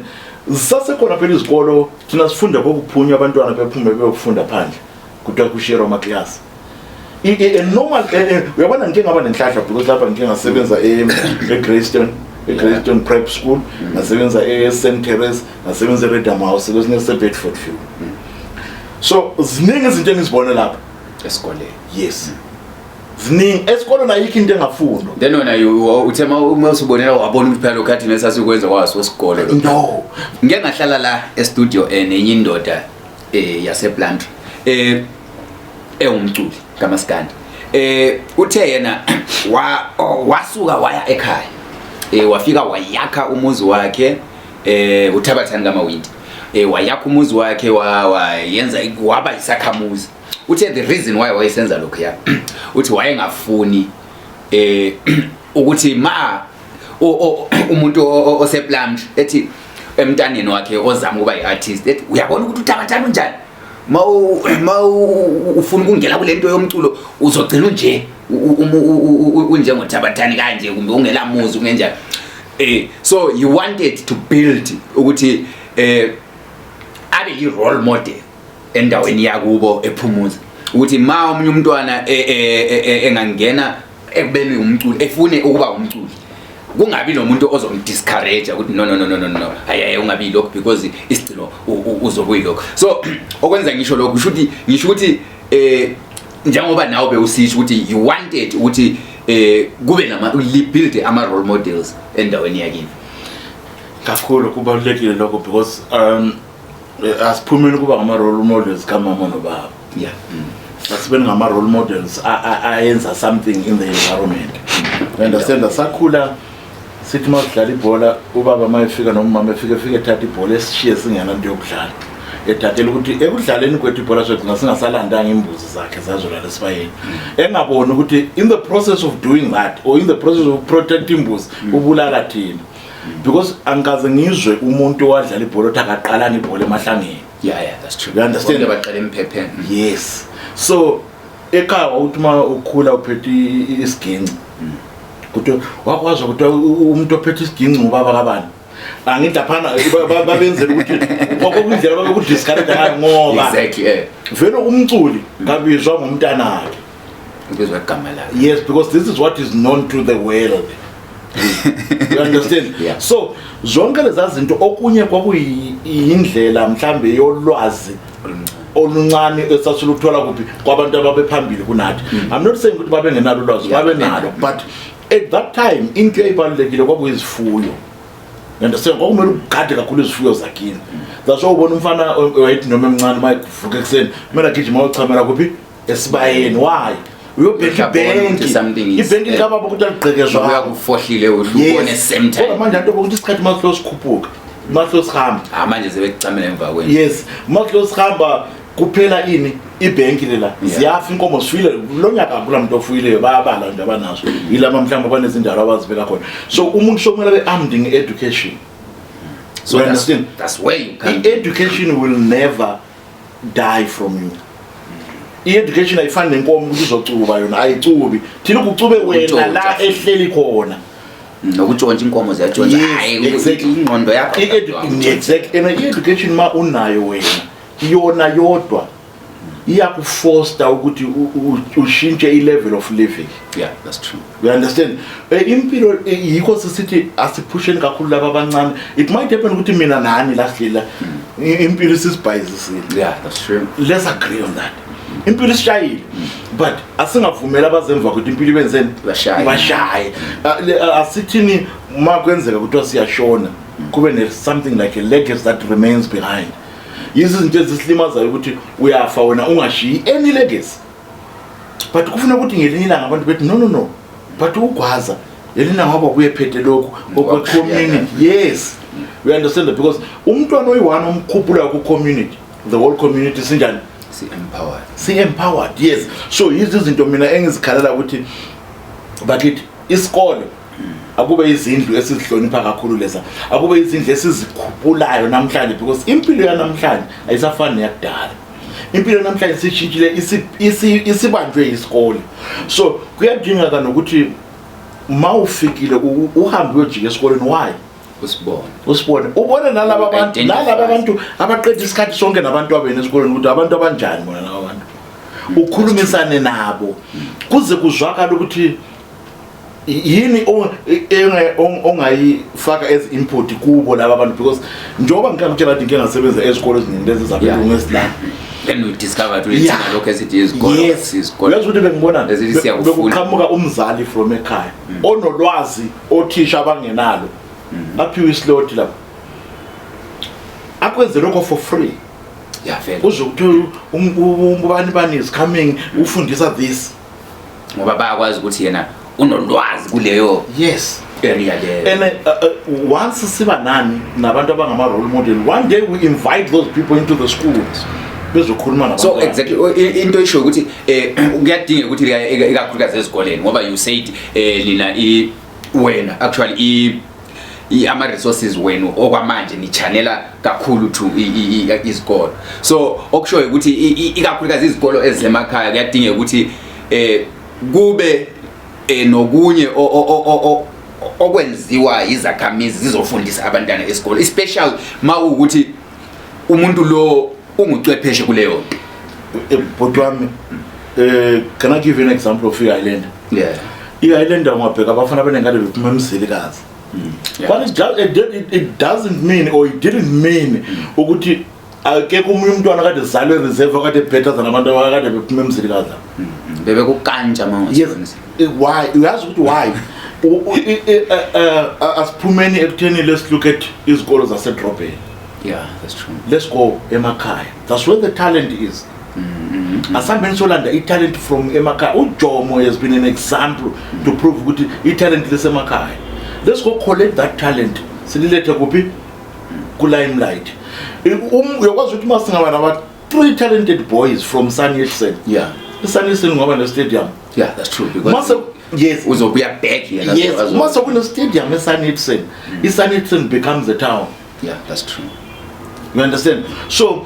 B: Zisasekhona phela izikolo, thina sifunda kokuphunywa, abantwana bephume beyokufunda phandle, kuthiwa kushare amaklasi. A normal uyabona, ngike ngaba nenhlahla because lapha ngike ngasebenza e-Greystone Prep School, ngasebenza e-St Therese, ngasebenza e-Reddam House, kwesinye se-Bedford View. So ziningi izinto engizibone lapha
A: esikoleni.
B: Yes, ziningi esikoleni, ayikho into engafundwa.
A: Then wena uthe uma usubonela wabona ukuthi phela lokhu athi nesasiwenza kwaso esikolo lo.
B: No.
A: Ngike ngahlala la e-studio nenye indoda yasePlumtree ewumculi kaMaskandi. Uthe yena wasuka waya ekhaya. Wafika wayakha umuzi wakhe, uThabathani kaMawindi. Wayakha umuzi wakhe, wayenza waba isakhamuzi. Uthe the reason why wayesenza lokho ya, uthi wayengafuni ukuthi ma umuntu osePlumtree ethi emntaneni wakhe ozama ukuba yi-artist, ethi uyabona ukuthi uThabathani unjani, ma ufuna ukungena kule nto yomculo uzogcina unje unjengoThabathani kanje, kumbe ungelamuzi, ungenjani. So he wanted to build ukuthi abe yi-role model endaweni yakubo ephumuza, ukuthi ma omunye umntwana engangena ekubeni umculi, efune ukuba umculi, kungabi nomuntu ozomdiscourage ukuthi no, no, no, no, no, no, hayi, hayi, ungabi yilokho because isigcino uzokuyilokho. So okwenza ngisho lokho, kusho ukuthi ngisho ukuthi njengoba nawe bewusisho ukuthi you wanted ukuthi kube nama build ama role models endaweni yakini.
B: Kakhulu kubalulekile lokho because asiphumeni kuba ngama role models kamama nobaba. Asibeni ngama role models ayenza something in the environment. You understand? Sakhula sithi masidlala ibhola, ubaba mayefika noma umama efika, efika ethatha ibhola esishiye singenanto yokudlala, ethathela ukuthi ekudlaleni kwethu ibhola sogcina singasalandanga imbuzi zakhe zazolala esibayeni, engaboni ukuthi in the process of doing that or in the process of protect imbuzi ubulala thina, because angikaze ngizwe umuntu owadlala ibhola othi akaqalanga ibhola emahlangeni.
A: Yeah, that's true.
B: You understand?
A: Bonke baqala emphepheni.
B: Yes, so ekhaya wawuthi uma ukhula uphethe isiginci, kuthiwa wakwazi ukuthi umuntu ophethe isiginci ngubaba kabani. Angithi laphana babenzela ukuthi kwakuyindlela babekudiscourage ngayo ngoba vele umculi kabizwa ngomntanakhe.
A: Ubizwa igama lakhe.
B: Yes, because this is what is known to the world, you understand?
A: Yeah.
B: So zonke leza zinto, okunye kwakuyindlela mhlambe yolwazi oluncane esasiluthola kuphi, kwabantu ababephambili kunathi. I'm not saying ukuthi babengenalo ulwazi, babenalo, but at that time into eyayibalulekile kwakuyizifuyo. You understand? Kwakumele ugade kakhulu izifuyo zakini. That's why ubona umfana wayethi noma emncane uma evuka ekuseni kumele agijima ayochamela kuphi? Esibayeni. Why? Uyobheka
A: Uyabona ukuthi
B: ibhenki,
A: something is-
B: ibhenki likababa ukuthi aligqekezwa.
A: Uyakufohlile uhle ubone same time.
B: Kodwa manje anto ukuthi isikhathi masilo sikhuphuka, masilo sihamba.
A: Ah, manje sebekucamela emva kwenu.
B: Yes, masilo sihamba kuphela ini ibhenki lela, ziyafa inkomo zifile. Lo nyaka akula muntu ofuyileyo, bayabala nje abanazo, yilaba mhlawumbe abanezindalo abazibeka khona. So umuntu sokumele abe armed nge-education.
A: So
B: You understand?
A: that's where you come.
B: I-education will never die from you. I-education ayifani nenkomo ukuthi izocuba, yona ayicubi, thina kucube wena
A: Ukutshontsha.
B: la ehleli khona.
A: Nokutshontsha inkomo ziyatshontsha.
B: Yes,
A: Hayi,
B: exactly.
A: ingqondo yakho.
B: Exactly, and i-education ma unayo wena, yona yodwa iyakufoster ukuthi ushintshe i-level of living.
A: Yeah, that's true.
B: You understand? Impilo yikho sisithi asiphusheni kakhulu laba abancane. It might happen ukuthi mina nani la sihleli la, impilo isisibhayizisile.
A: Yeah, that's true.
B: Let's agree on that, impilo isishayile, but asingavumeli abazemva ukuthi impilo ibenzeni?
A: Ibashaye.
B: Ibashaye. Asithini uma kwenzeka kuthiwa siyashona, kube ne something like a legacy that remains behind. Yizo izinto ezisilimazayo ukuthi uyafa wena ungashiyi any legacy. But kufuna ukuthi ngelinye ilanga abantu bethi no, no, no, but ugwaza ngelinye ilanga ngoba kuyephethe lokhu okwe-community. Yes, we understand that, because umntwana oyi-one omkhuphulayo ku-community, the whole community sinjani?
A: Si-empowered.
B: Si-empowered, yes. So yizo izinto mina engizikhalela ukuthi bakithi isikole akube izindlu esizihlonipha kakhulu leza, akube izindlu esizikhuphulayo namhlanje, because impilo yanamhlanje ayisafani neyakudala. Impilo namhlanje sishintshile, isibanjwe isikole. So kuyadingeka nokuthi mawufikile uhambe uyojika esikoleni. Why?
A: Usibone.
B: Usibone, ubone nalaba bantu,
A: Identify.
B: nalaba bantu abaqeda isikhathi sonke nabantu abene esikoleni, ukuthi abantu abanjani bona laba bantu, ukhulumisane nabo kuze kuzwakale ukuthi yini ongayifaka as input kubo laba bantu, because njengoba ngikakutshela ukuthi ngike ngasebenza ezikolo eziningi lezi zabelungu ezila.
A: Then we discovered ukuthi thina lokho esithi izikolo, izikolo
B: Uyazi ukuthi bengibona
A: Esithi siyakufuna.
B: bekuqhamuka umzali from ekhaya onolwazi othisha abangenalo, aphiwe islot lapho, akwenze lokho for free.
A: Ya, vele.
B: Kuze kuthiwe ubani bani is coming, ufundisa this.
A: Ngoba bayakwazi ukuthi yena unolwazi kuleyo area leyo.
B: And once siba nani nabantu abangama-role model, one day we invite those people into the schools bezokhuluma
A: So
B: nabantwana.
A: exactly, into isho ukuthi kuyadingeka ukuthi ikakhulukazi ezikoleni, ngoba you said nina wena actually ama resources wenu okwamanje ni channela kakhulu to izikolo. So okushoyo ukuthi ikakhulukazi izikolo ezisemakhaya kuyadingeka ukuthi kube nokunye okwenziwa izakhamizi zizofundisa abantwana esikolo, especially mawukuthi umuntu lo ungucwepheshe kuleyo nto.
B: Bhuti wami, can I give you an example of i-Highlander?
A: Yeah.
B: I-Highlander, ungabheka abafana abanengane bephuma eMzilikazi. But it doesn't mean, or it didn't mean ukuthi akekho omunye umntwana kade zalwe reserve kade better than abantu abakade bephuma eMzilikazi.
A: Bebekukantsha manje.
B: Yes. Why? Uyazi ukuthi why? Asiphumeni ekutheni let's look at izikolo zasedrobheni.
A: Yeah, that's true.
B: Let's go emakhaya. That's where the talent is. Asihambeni solanda i-talent from emakhaya. UJomo has been an example to prove ukuthi i-talent lisemakhaya. Let's go collect that talent. Sililethe kuphi? Ku-limelight. Uyakwazi ukuthi uma singaba naba 3 talented boys from Sun Yat-sen. I-Sun Yat-sen ngoba ne-stadium.
A: Yeah, that's true, because
B: Mase, yes.
A: Uzobuya back yena.
B: Yes, mase kune-stadium e-Sun Yat-sen. I-Sun Yat-sen becomes a town.
A: Yeah, that's true.
B: You understand? So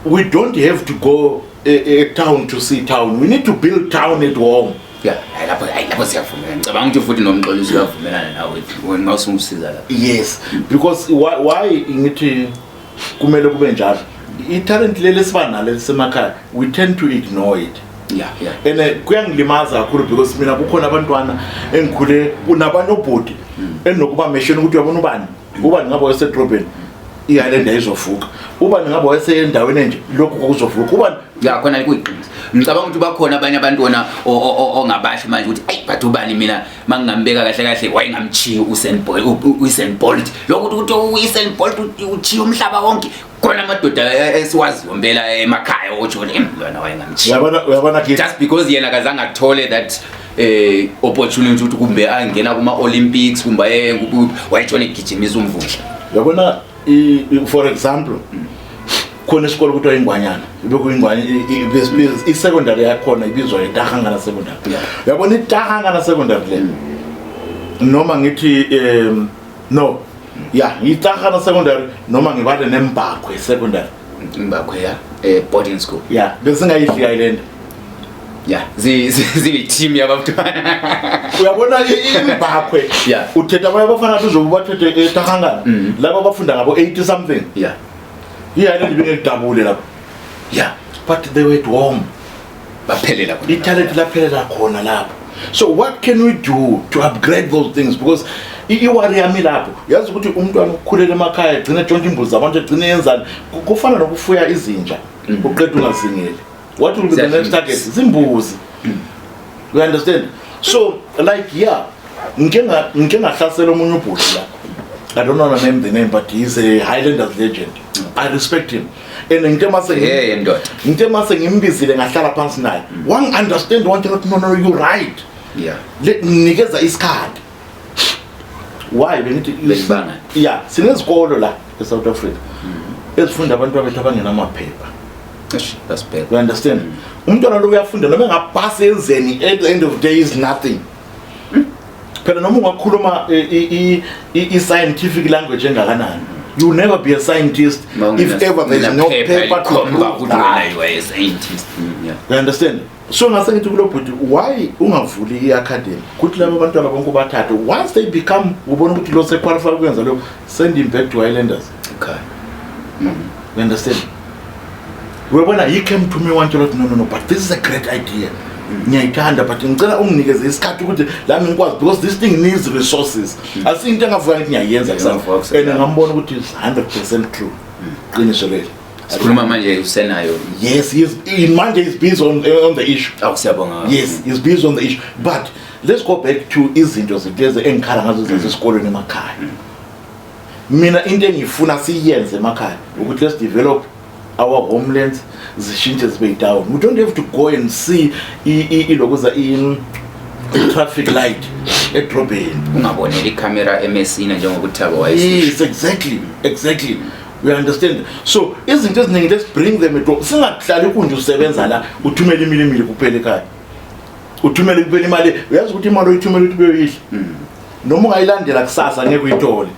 B: we don't have to go a town to see town. We need to build town at home.
A: Yeah, hayi lapho, hayi lapho siyavumelana. Ngicabanga ukuthi futhi noMxolisi uyavumelana nawe wena mawusungisiza lapho.
B: Yes, because why ngithi kumele kube njalo? I-talent leli esiba nalo lisemakhaya, we tend to ignore it. And kuyangilimaza kakhulu because mina kukhona abantwana engikhule kunabanye obhodi enokuba mention ukuthi uyabona ubani, ubani ngabe wayesedrobheni, i-Highlander izovuka, ubani ngabe wayesendaweni enje, lokhu kwakuzovuka, ubani.
A: Ya, khona kuyiqiniso. Ngicabanga ukuthi bakhona abanye abantu wona ongabasho manje ukuthi ayi but ubani mina mangingambeka kahle kahle wayengamchiyi uSaint Bolt, uSaint Bolt. Lokhu ukuthi uSaint Bolt uchiya umhlaba wonke. Khona amadoda esiwaziyo impela emakhaya otsho ukuthi lona wayengamchiyi.
B: Uyabona ke
A: just because yena akazange athole that opportunity ukuthi kumbe angena kuma Olympics kumbe wayetshona egijimisa umvundla.
B: Uyabona, for example, khona isikole kuthiwa Ingwanyana, ibekuyingwanya, i-secondary yakhona ibizwa iTahangana Secondary. Uyabona iTahangana Secondary le, noma ngithi no, yeah, iTahangana Secondary noma ngibale neMbakwe Secondary.
A: Mbakwe, ya, boarding school.
B: Yeah, besingayidli Highlander.
A: Yeah, ziyi team yabantwana.
B: Uyabona iMbakwe, uthetha abanye abafana bazobe bathethe eTahangana, laba abafunda ngabo 80 something. I-Highlander ibingekudabule lapho. But they were at home.
A: Baphelela khona.
B: I-talent laphelela khona lapho. So what can we do to upgrade those things? Because i-worry yami lapho, yazi ukuthi umntwana ukukhulela emakhaya egcine etshontsha imbuzi zabantu, egcine yenzani, kufana nokufuya izinja, uqeda ungazingeli. What will be the next target? Zimbuzi. You understand? So like, yeah, ngike ngahlasela omunye ubhuti la. I don't want to name the name, but he's a Highlanders legend. I respect him. And ngithe mase
A: Hey ndoda.
B: Ngithe mase ngimbizile ngahlala phansi naye. Wangi-understand, wantshela ukuthi, No, you right." Le nginikeza isikhathi. Why bengithi
A: Bekubanga.
B: Yeah, sinezikolo la eSouth Africa ezifunda abantu bethu abangenamaphepha.
A: Eish, that's bad.
B: You understand? Umntwana lo uyafunda, noma engapasi enzeni, at the end of the day is nothing. Phela noma ungakhuluma i-scientific language engakanani, you will never be a scientist if ever there is no paper to prove that.
A: Wena, you are a scientist. Yeah.
B: You understand? So ngase ngithi kulo bhuti, why ungavuli i-academy, kuthi laba abantwana bonke bathathe, once they become, ubona ukuthi lo sequalify ukwenza lokho, send him back to Highlanders. You understand? Uyabona, he came to me wantshela ukuthi, No, no, no, but this is a great idea, ngiyayithanda, but ngicela unginikeze isikhathi ukuthi lami ngikwazi, because this thing needs resources. Asiyinto engavuka ngithi ngiyayenza kusasa."
A: Engavuka kusasa.
B: And ngambona ukuthi it's 100% true, qiniso leli.
A: Sikhuluma manje usenayo?
B: Yes, manje he's busy on the issue.
A: Awu, siyabonga.
B: Yes, he's busy on the issue. But let's go back to izinto lezi engikhala ngazo zasesikolweni emakhaya. Mina into engifuna siyenze emakhaya ukuthi let's develop our homelands, zishintshe zibe yitown. We don't have to go and see ilokuza i-traffic light edrobheni.
A: Ungabonela ikhamera eMessina njengokuthi Thabo wayesisho.
B: Yes, exactly. We understand. So izinto eziningi, let's bring them at home. Singahlali kunje, usebenza la, uthumele imilimili kuphela ekhaya, uthumele kuphela imali. Uyazi ukuthi imali oyithumela ukuthi beyoyidla, noma ungayilandela kusasa ngeke uyithole.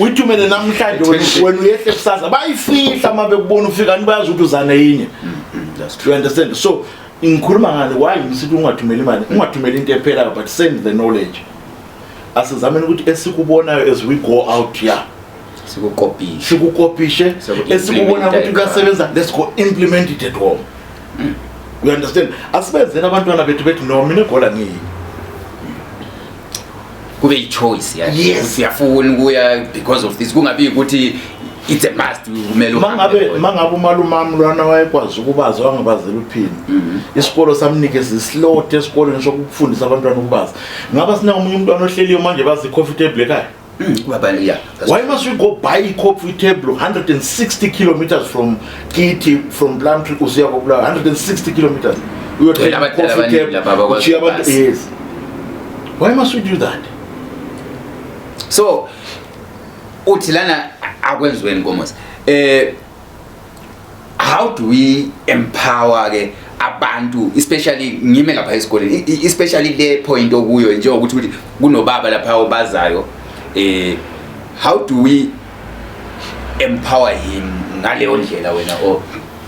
B: Uyithumele namhlanje, wena uyehle kusasa, bayifihla. Uma bekubona ufika, bayazi ukuthi uzane yinye.
A: That's true.
B: You understand? So ngikhuluma ngani? Why ngisithi ungathumeli imali, ungathumeli into ephelayo, but send the knowledge. Asizameni ukuthi esikubonayo as we go out here
A: Sikukopisha.
B: Sikukopishe.
A: Siku-implementa
B: Esikubona ukuthi
A: ekhaya.
B: kuyasebenza, let's go implement it at home. You understand? Asibenzeni abantwana bethu bethi, "No, mina egola ngiyi."
A: Kube i-choice ya.
B: Yes.
A: Siyafuna ukuya because of this, kungabi ukuthi it's a must, kumele uhambe
B: Mangabe
A: khona.
B: Mangabe umalumami lwana wayekwazi ukubaza, wangabazela uphini, isikolo samnikeza islot esikoleni sokufundisa abantwana ukubaza. Ngaba sina omunye umntwana ohleliyo manje bazi i-coffee table ekhaya.
A: Baba, yeah, that's
B: Why must we go buy i-coffee table 160 kilometers from Kiti, from Plumtree usiya koBulawayo, 160 kilometers
A: Gcwele abadala abaningi lapha abakwazi
B: ushiya abantu?
A: ukubaza.
B: Yes, why must we do that?
A: So uthi lana akwenziweni, Nkomosi, how do we empower ke abantu, especially ngime lapha esikoleni, especially le point okuyo njengokuthi ukuthi kunobaba lapha obazayo, how do we empower him ngaleyo ndlela wena o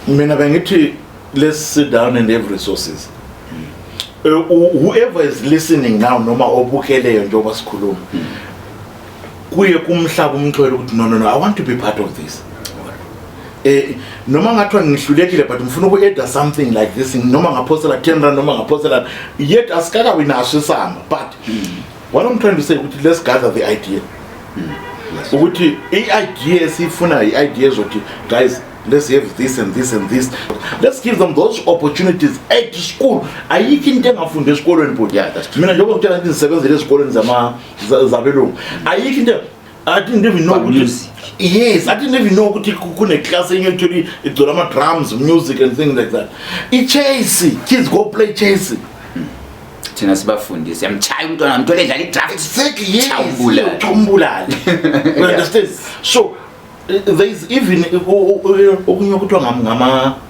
B: Mina bengithi let's sit down and have resources. Whoever is listening now noma obukeleyo njengoba sikhuluma, kuye kumhlaba umxhwele ukuthi, No, no, no, I want to be part of this," noma ngathiwa ngihlulekile, but ngifuna uku-adda something like this, noma ngaphosela 10 rand, noma ngaphosela, yet asikakabi naso isamba. But what I'm trying to say ukuthi let's gather the idea, ukuthi i-idea esiyifunayo, i-idea ezothi, "Guys, let's have this and this and this." Let's give them those opportunities at school. Ayikho into engafundi esikolweni, bhuti.
A: Yeah, that's true.
B: Mina njengoba ngitshela ukuthi ngisebenzele ezikolweni zabelungu, ayikho into. I didn't even know ukuthi
A: Music.
B: Yes, I didn't even know ukuthi kune-class enye etholi igcwele ama-drums, music and things like that. I-chess, kids go play chess.
A: Thina sibafundise, yamchaya umntwana, mthole edlala i-draft.
B: Exactly, yes.
A: Chawumbulale.
B: Chawumbulale. You understand? So there is even okunye okuthiwa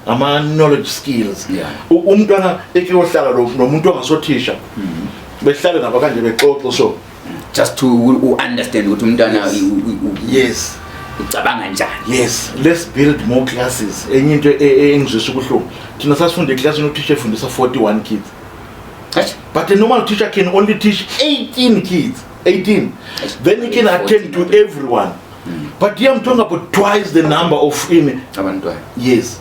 B: ngama knowledge skills. Umntwana ekiyohlala nomuntu ongasothisha, behlale nabo kanje, bexoxe so
A: Just to understand ukuthi umntwana ucabanga njani.
B: Yes, let's build more classes. Enye into engizwisa ubuhlungu, thina sasifunda eklasini uthisha efundisa 41 kids.
A: Eish.
B: But a normal teacher can only teach 18 kids, 18, then he can attend to everyone. But here I'm talking about twice the number of in
A: Abantwana.
B: Yes,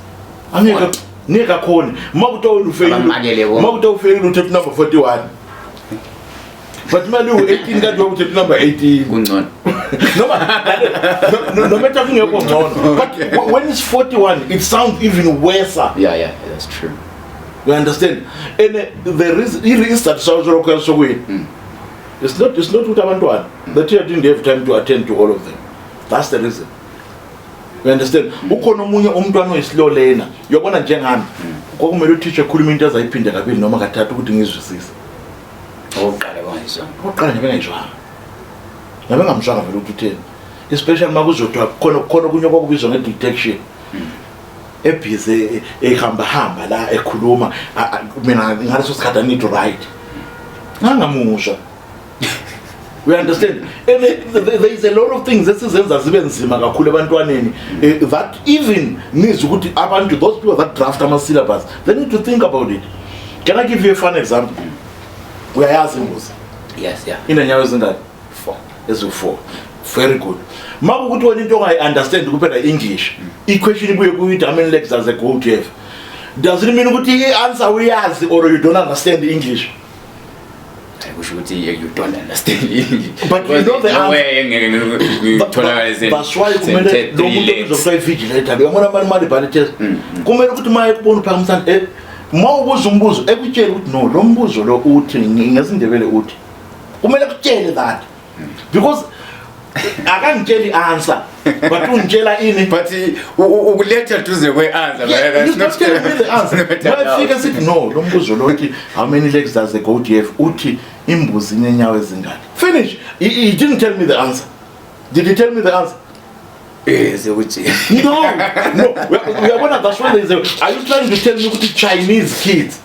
B: angeke, ngeke akhone. Uma kuthiwa wena ufeyile,
A: Abamakele bonke.
B: uma kuthiwa ufeyile, uthethe number 41, but imali u-18 kanti uthethe number 18.
A: Kungcono.
B: Noma no matter kungekho ngcono, but when it's 41 it sounds even worse.
A: Yeah, that's true.
B: You understand? And the reason, isizathu salokho sokuyini, it's not ukuthi abantwana, the teacher didn't have time to attend to all of them. That's the reason. You understand? Ukhona omunye umntwana oyislow learner. Uyabona njengami. Kwakumele uthisha ekhuluma into azayiphinde kabili noma kathathu ukuthi ngizwisise.
A: Okokuqala bangayizwanga.
B: Okokuqala nje bengayizwanga. Ngabe ngamzwanga vele ukuthi utheni. Especially uma kuzothiwa khona khona okunye okwakubizwa nge-detection. Ebhizi ehamba hamba la ekhuluma mina ngaleso sikhathi I need to write. Ngangamuzwa. We understand. And there is a lot of things esizenza zibe nzima kakhulu ebantwaneni that even needs ukuthi abantu, those people that draft ama syllabus, they need to think about it. Can I give you a fun example? Uyayazi imbuzi?
A: Yes, yeah.
B: Inenyawo ezingaki?
A: 4.
B: Eziwu-4. Very good. Makukuthi wena into ongayi-understand kuphela English, i-question ibuye kuyithi how many legs does a goat have? Does it mean ukuthi i-answer uyazi or you don't understand English?
A: Kusho ukuthi you don't understand English.
B: But you know the
A: No
B: answer.
A: way ngeke ngitholakale
B: That's why kumele lo muntu obizwa kuthiwa i-vigilator, uyabona mali mali ibhale test. Kumele ukuthi uma ekubona uphakamisana, uma ubuza umbuzo ekutshele ukuthi no, lo mbuzo lo uthi ngesiNdebele uthi. Kumele kutshele that. Because akangitsheli answer, but ungitshela ini.
A: But ukuletha duze kwe-answer,
B: Yeah,
A: but that's
B: he's not telling me the answer.
A: not allowed.
B: Mayefika sithi no, lo mbuzo lo uthi how many legs does a goat have? Uthi imbuzi inenyawo ezingaki. Finish. He didn't tell me the answer. Did he tell me the answer?
A: Sekuthi.
B: No, no. Uyabona, that's why there is a, are you trying to tell me ukuthi Chinese kids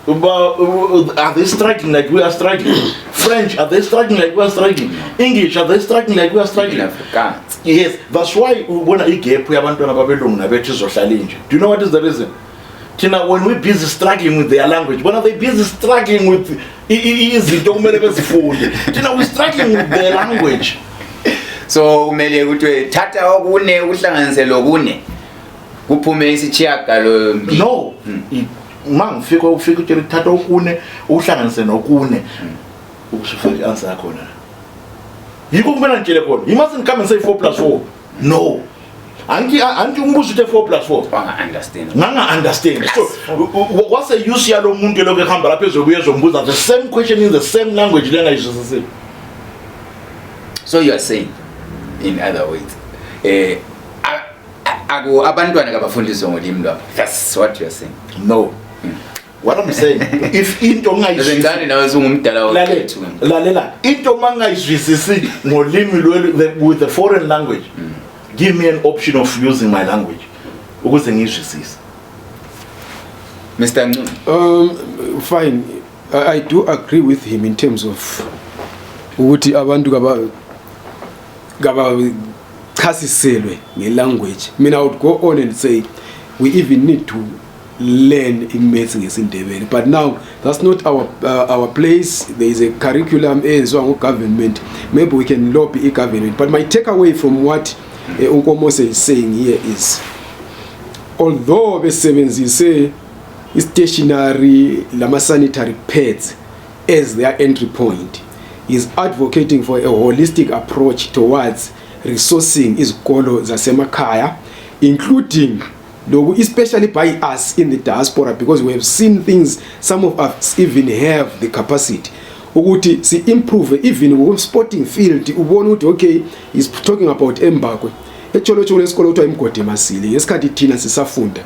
B: are they struggling like we are struggling? French, are they struggling like we are struggling? English, are they struggling like we are struggling?
A: Afrikaans.
B: Yes, that's why ubona igap yabantwana babelungu nabethu izohlala inje. Do you know what is the reason? Thina, when we busy struggling with their language, when are they busy struggling with izinto kumele bezifunde? Thina, we struggling with their language.
A: So kumele ukuthi thatha okune uhlanganise lokune kuphume isishiyagalombili.
B: No. Uma ngifika ufika utshela thatha okune uhlanganise nokune ukusufaka i-answer yakho la. Yikho kumele ngitshele khona. You mustn't come and say 4 plus 4. No. Anti umbuzo uthe 4 plus 4.
A: Wanga understand.
B: Nganga understand. So what's the use yalo muntu lokho ehamba lapha ezobuya ezombuza the same question in the same language lengayizwisisile.
A: So you are saying in other words aku abantwana kabafundiswe ngolimi lwabo. That's what you are saying.
B: No. What I'm saying, if into ongayizwisisi
A: Ngane nawe usungumdala wethu.
B: Lalela, into mangayizwisisi ngolimi lwelu with the foreign language, give me an option of using my language ukuze ngiyizwisise.
A: Mr. Ncube.
C: Fine. I do agree with him in terms of ukuthi abantu kabachasiselwe ngelanguage. Mina I would go on and say we even need to learn in maths ngesiNdebele, but now that's not our place. There is a curriculum eyenziwa ngu-government. Maybe we can lobby i-government, but my takeaway from what uNkomose is saying here is, although besebenzise i-stationary lama-sanitary pads as their entry point, is advocating for a holistic approach towards resourcing izikolo zasemakhaya, including loku, especially by us in the diaspora, because we have seen things, some of us even have the capacity ukuthi si improve even ku sporting field. Ubona ukuthi okay, is talking about Embakwe, eTsholotsho lesikolo kuthiwa iMgodi Masili. Ngesikhathi thina sisafunda,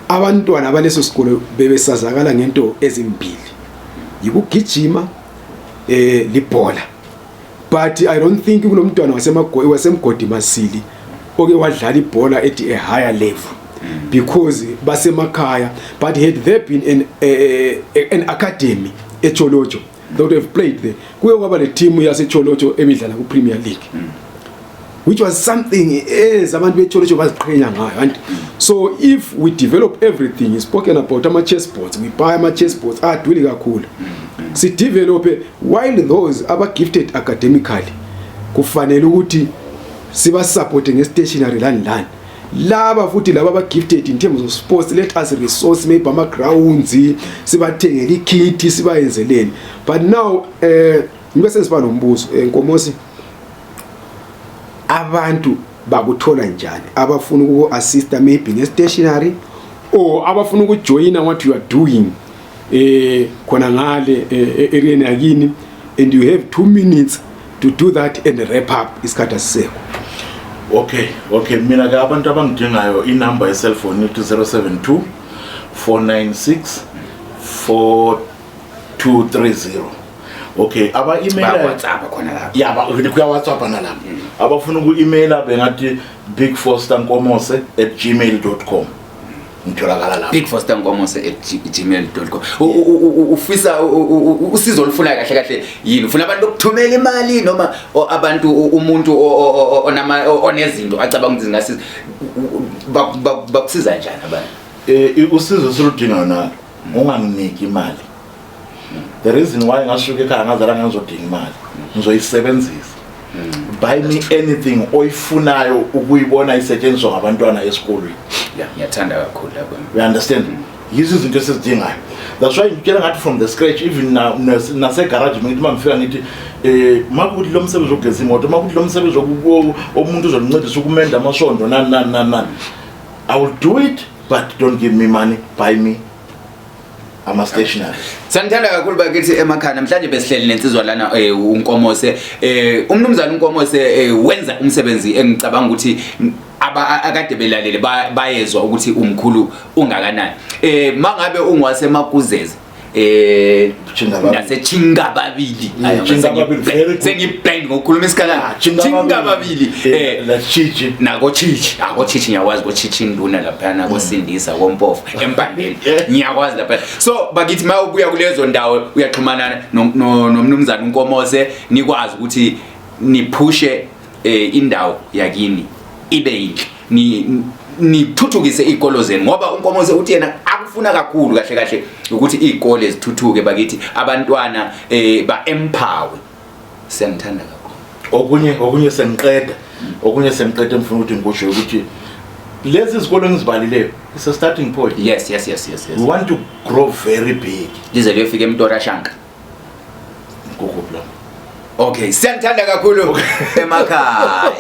C: abantwana baleso sikolo bebesazakala ngento ezimbili, yikugijima libhola. But I don't think kulomntwana waseMgodi Masili oke wadlala ibhola at a higher level, because basemakhaya. But had there been an academy eTsholotsho, they would have played there. Kuye kwaba le team yaseTsholotsho ebidlala ku Premier League, which was something as abantu beTsholotsho baziqhenya ngayo. And so if we develop everything is spoken about, ama chessboards, we buy ama chessboards adwili kakhulu, si develop while those aba gifted academically kufanele ukuthi siba support nge stationery lani lani. Laba futhi laba aba gifted in terms of sports, let us resource maybe ama grounds, sibathengele ikit, sibayenzeleni. But now ngibe sesiba nombuzo, Nkomosi, abantu bakuthola njani abafuna uku assist maybe nge stationery or abafuna ukujoina what you are doing khona ngale area yakini, and you have 2 minutes to do that and wrap up, isikhathi asisekho.
B: Okay, mina ke abantu abangidingayo, inamba ye-cellphone ithi 072 496 4230. Okay, aba-emaila
A: WhatsApp khona lapho.
B: Ya, kuya WhatsApp nalapho. Abafuna uku-emaila bengathi bigfoster.nkomose@gmail.com, ngitholakala lapho.
A: bigfoster.nkomose@gmail.com. Ufisa usizo olufuna kahle kahle yini? Ufuna abantu ukuthumela imali noma abantu umuntu onezinto acabanga ukuthi zingasiza? Bakusiza njani abantu?
B: Usizo esiludingayo nalo, unganginiki imali. The reason why ngasuka ekhaya ngazala ngizodinga imali, ngizoyisebenzisa. Buy me anything oyifunayo ukuyibona isetshenziswa ngabantwana esikolweni.
A: Ya, ngiyathanda kakhulu lapho.
B: You understand? Yizo izinto esizidingayo. That's why ngitshela ngathi from the scratch, even nasegaraji ngithi uma ngifika ngithi makuthi lo msebenzi wokugeza imoto, makuthi lo msebenzi omuntu uzondincedisa ukumenda amasondo, nani nani nani nani, I will do it, but don't give me money, buy me ama-stationary.
A: Sanithanda kakhulu bakithi emakhaya. Namhlanje besihleli nensizwa lana, uNkomose. Umnumzana uNkomose wenza umsebenzi engicabanga ukuthi aba akade belalele bayezwa ukuthi umkhulu ungakanani. Mangabe ungwasemakuzeze
B: Chingababili.
A: Nasechingababili.
B: Yeah, Chingababili, very good.
A: Sengiblind ngokukhuluma isikalala.
B: Ah, Chingababili.
A: Chingababili.
B: La Chichi.
A: Nakochichi, akochichi ngiyakwazi, kochichi induna laphana, kosindisa, kompofu, empandeni. Ngiyakwazi lapha. So bakithi, uma ubuya kulezo ndawo uyaxhumana nomnumzana uNkomose, nikwazi ukuthi niphushe indawo yakini ibe yinhle, ni nithuthukise izikolo zenu, ngoba uNkomose uthi yena akufuna kakhulu kahle kahle ukuthi izikole zithuthuke bakithi, abantwana ba empower. Siyangithanda kakhulu.
B: Okunye sengiqeda ngifuna ukuthi ngikusho ukuthi lezi zikolo engizibalileyo, it's a starting point.
A: Yes.
B: We want to grow very big.
A: Lize liyofika eMtora Shanka.
B: Kukuphi lapho?
A: Okay, siyangithanda kakhulu emakhaya.